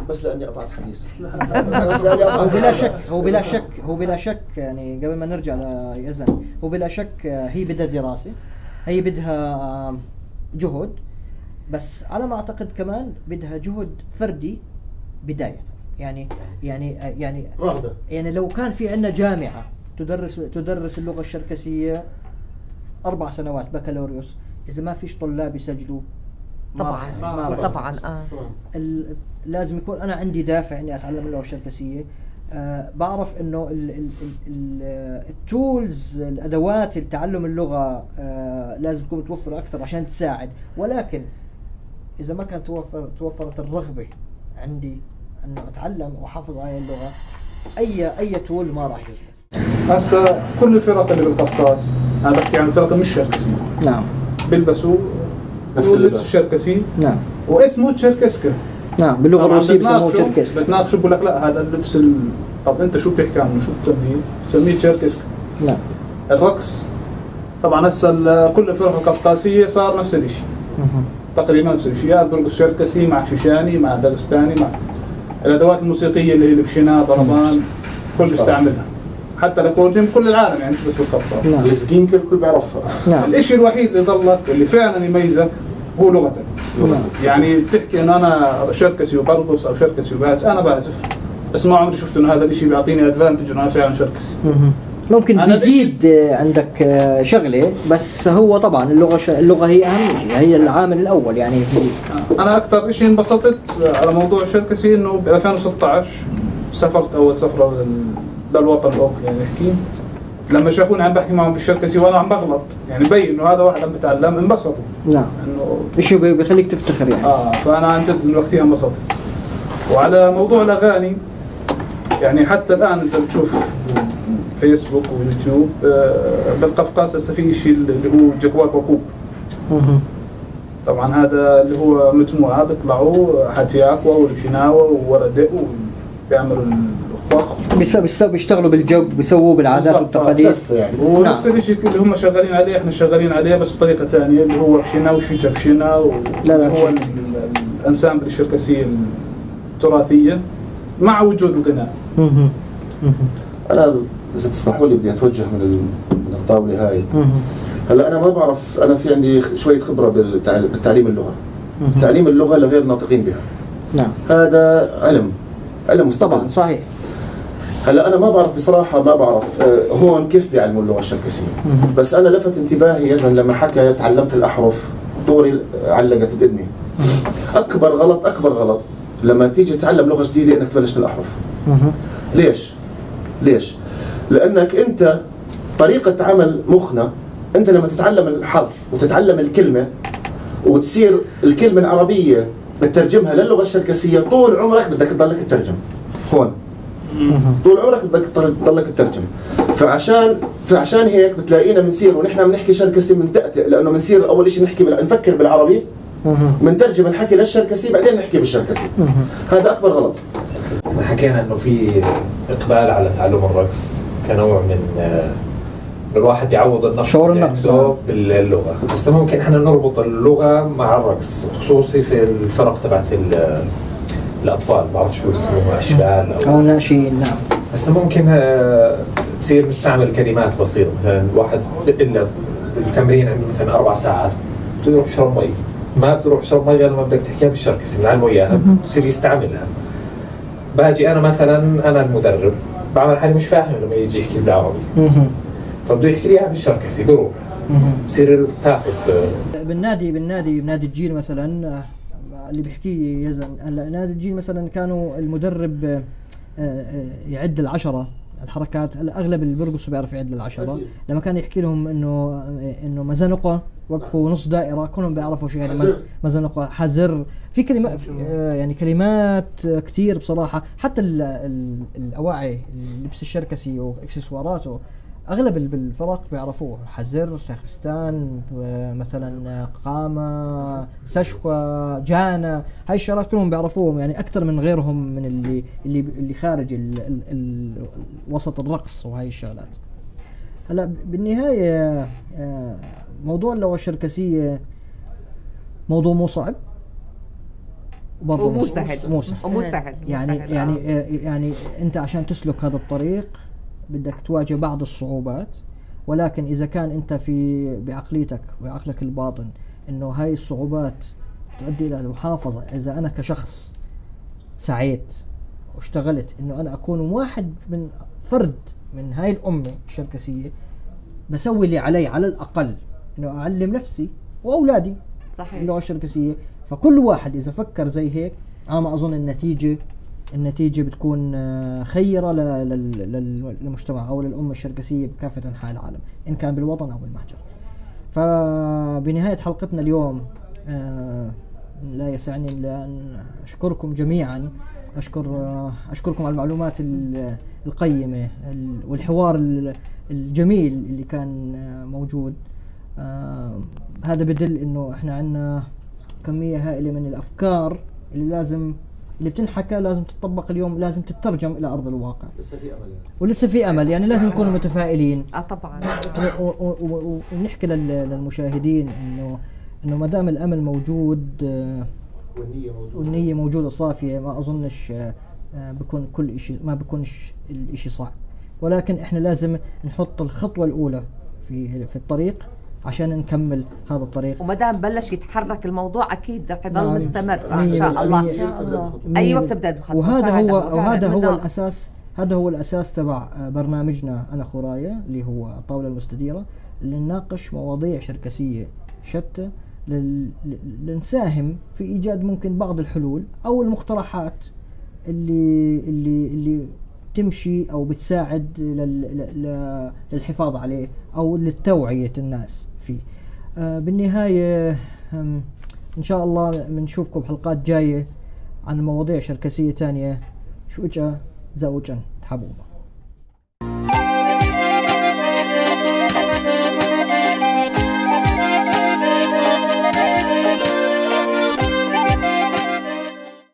بس لاني قطعت حديث، هو بلا شك، هو بلا شك يعني قبل ما نرجع ليزن، هو بلا شك هي بدها دراسة، هي بدها جهد، بس على ما اعتقد كمان بدها جهد فردي بداية. يعني يعني يعني رغبة، يعني لو كان في عندنا جامعة تدرس اللغة الشركسية 4 سنوات بكالوريوس، إذا ما فيش طلاب يسجلوا طبعا طبعا لازم يكون أنا عندي دافع إني أتعلم اللغة الشركسية. بعرف انه ال tools، الادوات لتعلم اللغة لازم تكون متوفرة اكثر عشان تساعد، ولكن اذا ما كانت توفرت الرغبة عندي انه اتعلم واحافظ على اللغة، اي tool ما راح يزبط. هسا كل الفرق اللي بالقفقاز، انا بحكي عن الفرق مش شركسيه، نعم، بيلبسوا نفس اللبس الشركسي، نعم، واسمه تشركسكا، نعم، باللغة الروسية بسموه تشركسكا. بتناقشوا بقول لك لا هذا اللبس طب انت شو بتحكي عنه، شو بتسميه؟ بتسميه تشركسكا. نعم. الرقص طبعا هسه كل الفرق القفقاسيه صار نفس الشيء، تقريبا نفس الشيء، يا برقص شركسي مع شيشاني مع داغستاني، مع الادوات الموسيقية اللي هي البشينا بربان كل بيستعملها. حتى الاكورديون بكل العالم، يعني مش بس بالقفقاز. نعم. اللزقينكا الكل بيعرفها. نعم. الشيء الوحيد اللي ضلك اللي فعلا يميزك هو لغتك. نعم. يعني تحكي انه انا شركسي وبرقص او شركسي وبعزف، انا بعزف بس ما عمري شفت انه هذا الشيء بيعطيني advantage انه انا فعلا شركسي. ممكن أنا بيزيد عندك شغله، بس هو طبعا اللغة هي اهم شيء، هي العامل الاول يعني. انا اكثر شيء انبسطت على موضوع الشركسي انه ب 2016 سافرت اول سفره للوطن الاوكي، يعني نحكي لما شافوني عم بحكي معهم بالشركسي وانا عم بغلط، يعني بين انه هذا واحد عم بتعلم، انبسطوا. نعم. انه شيء بيخليك تفتخر يعني. فانا عن جد من وقتها انبسطت. وعلى موضوع الاغاني يعني حتى الان اذا بتشوف فيسبوك ويوتيوب بالقفقاز هسه في شيء اللي هو جكواك وكوب. طبعا هذا اللي هو مجموعة بيطلعوا حتياكوا والشناوه ووردق وبيعملوا الخخ، بيشتغلوا بالجو، بيسووه بالعادات والتقاليد يعني. ونفس الشيء اللي هم شغالين عليه احنا شغالين عليه بس بطريقة ثانية، اللي هو بشينا وشيجا بشينا، لا هو ال ensemble الشركسيه التراثية مع وجود الغناء. انا اذا تسمحوا لي بدي اتوجه من الطاولة هاي. هلا انا ما بعرف، انا في عندي شوية خبره بالتعليم اللغة. تعليم اللغة لغير الناطقين بها. نعم. هذا علم مستقل. طبعا صحيح. هلا انا ما بعرف بصراحة، ما بعرف هون كيف بيعلموا اللغة الشركسيه، بس انا لفت انتباهي يزن لما حكى تعلمت الاحرف، دوري علقت باذني. اكبر غلط لما تيجي تتعلم لغة جديدة انك تبلش بالاحرف. ليش؟ ليش؟ لانك انت طريقه عمل مخنا، انت لما تتعلم الحرف وتتعلم الكلمة وتصير الكلمة العربية تترجمها للغة الشركسيه، طول عمرك بدك تضلك تترجم هون. طول عمرك بدك تضلك تترجم. فعشان هيك بتلاقينا بنصير ونحن بنحكي شركسي بنتأتئ، لانه بنصير اول شيء نحكي نفكر بالعربي، بنترجم الحكي للشركسي، بعدين نحكي بالشركسي. هذا اكبر غلط. حكينا انه في اقبال على تعلم الرقص كنوع من الواحد بيعوض النقص شعور النقص باللغة، بس ممكن احنا نربط اللغة مع الرقص، خصوصي في الفرق تبعت الاطفال، بعرف شو يسموها، اشبال او ناشئين. نعم. بس ممكن تصير نستعمل كلمات بسيطة، مثلا الواحد الا بالتمرين عنده مثلا 4 ساعات بده يروح يشرب مي، ما بتروح تشرب مي غير لما بدك تحكيها بالشركسي، بنعلمه اياها بصير يستعملها. باجي انا مثلا، انا المدرب بعمل حالي مش فاهم لما يجي يحكي بالعربي، فبده يحكي لي اياها بالشركسي، بروح بصير تاخذ. بالنادي بنادي الجيل مثلا اللي بيحكيه يزن، هلا نادي الجيل مثلا كانوا المدرب يعد العشرة الحركات، اغلب اللي بيرقصوا بيعرف يعد العشرة. لما كان يحكي لهم انه مزنقه وقفوا نص دائرة، كلهم بيعرفوا شو يعني مزنقه، حزر، في كلمات يعني كلمات كثير بصراحة. حتى الاواعي، اللبس الشركسي واكسسواراته اغلب بالفرق بيعرفوه، حزر، شخستان، مثلا قامه، سشوه، جانا، هاي الشغلات كلهم بيعرفوهم يعني اكثر من غيرهم من اللي خارج وسط الرقص وهاي الشغلات. هلا بالنهاية موضوع اللغة الشركسيه موضوع مو صعب برضه، ومو سهل، مو سهل يعني سهل. يعني يعني انت عشان تسلك هذا الطريق بدك تواجه بعض الصعوبات، ولكن إذا كان أنت في بعقليتك وعقلك الباطن إنه هاي الصعوبات تؤدي إلى المحافظة، إذا أنا كشخص سعيت واشتغلت إنه أنا أكون واحد من فرد من هاي الأمة الشركسية، بسوي اللي علي على الأقل إنه أعلم نفسي وأولادي صحيح اللغة الشركسية. فكل واحد إذا فكر زي هيك، أنا ما أظن النتيجة بتكون خيرة للمجتمع أو للأمة الشركسية بكافة أنحاء العالم، إن كان بالوطن أو بالمهجر. فبنهاية حلقتنا اليوم لا يسعني إلا أن أشكركم جميعا، أشكركم على المعلومات القيمة والحوار الجميل اللي كان موجود. هذا بدل إنه إحنا عندنا كمية هائلة من الأفكار اللي بتنحكى لازم تطبق اليوم، لازم تترجم الى ارض الواقع. لسه في امل يعني. ولسه في امل، يعني لازم نكون متفائلين. طبعا. ونحكي للمشاهدين انه ما دام الامل موجود والنية موجودة صافية، ما اظنش بكون كل شيء، ما بكونش الشيء صعب. ولكن احنا لازم نحط الخطوة الاولى في الطريق عشان نكمل هذا الطريق. وما دام بلش يتحرك الموضوع اكيد رح يضل مستمر ان شاء الله. ايوه، بتبدا بخطوه. وهذا هو وهذا هو الاساس، هذا هو الاساس تبع برنامجنا انا خورايا، اللي هو الطاولة المستديره، اللي نناقش مواضيع شركسيه شتى لنساهم في ايجاد ممكن بعض الحلول او المقترحات اللي تمشي او بتساعد للحفاظ عليه او للتوعية الناس فيه. بالنهاية ان شاء الله بنشوفكم بحلقات جاية عن مواضيع شركسية تانية. شو اجا زوجا تحبوبا.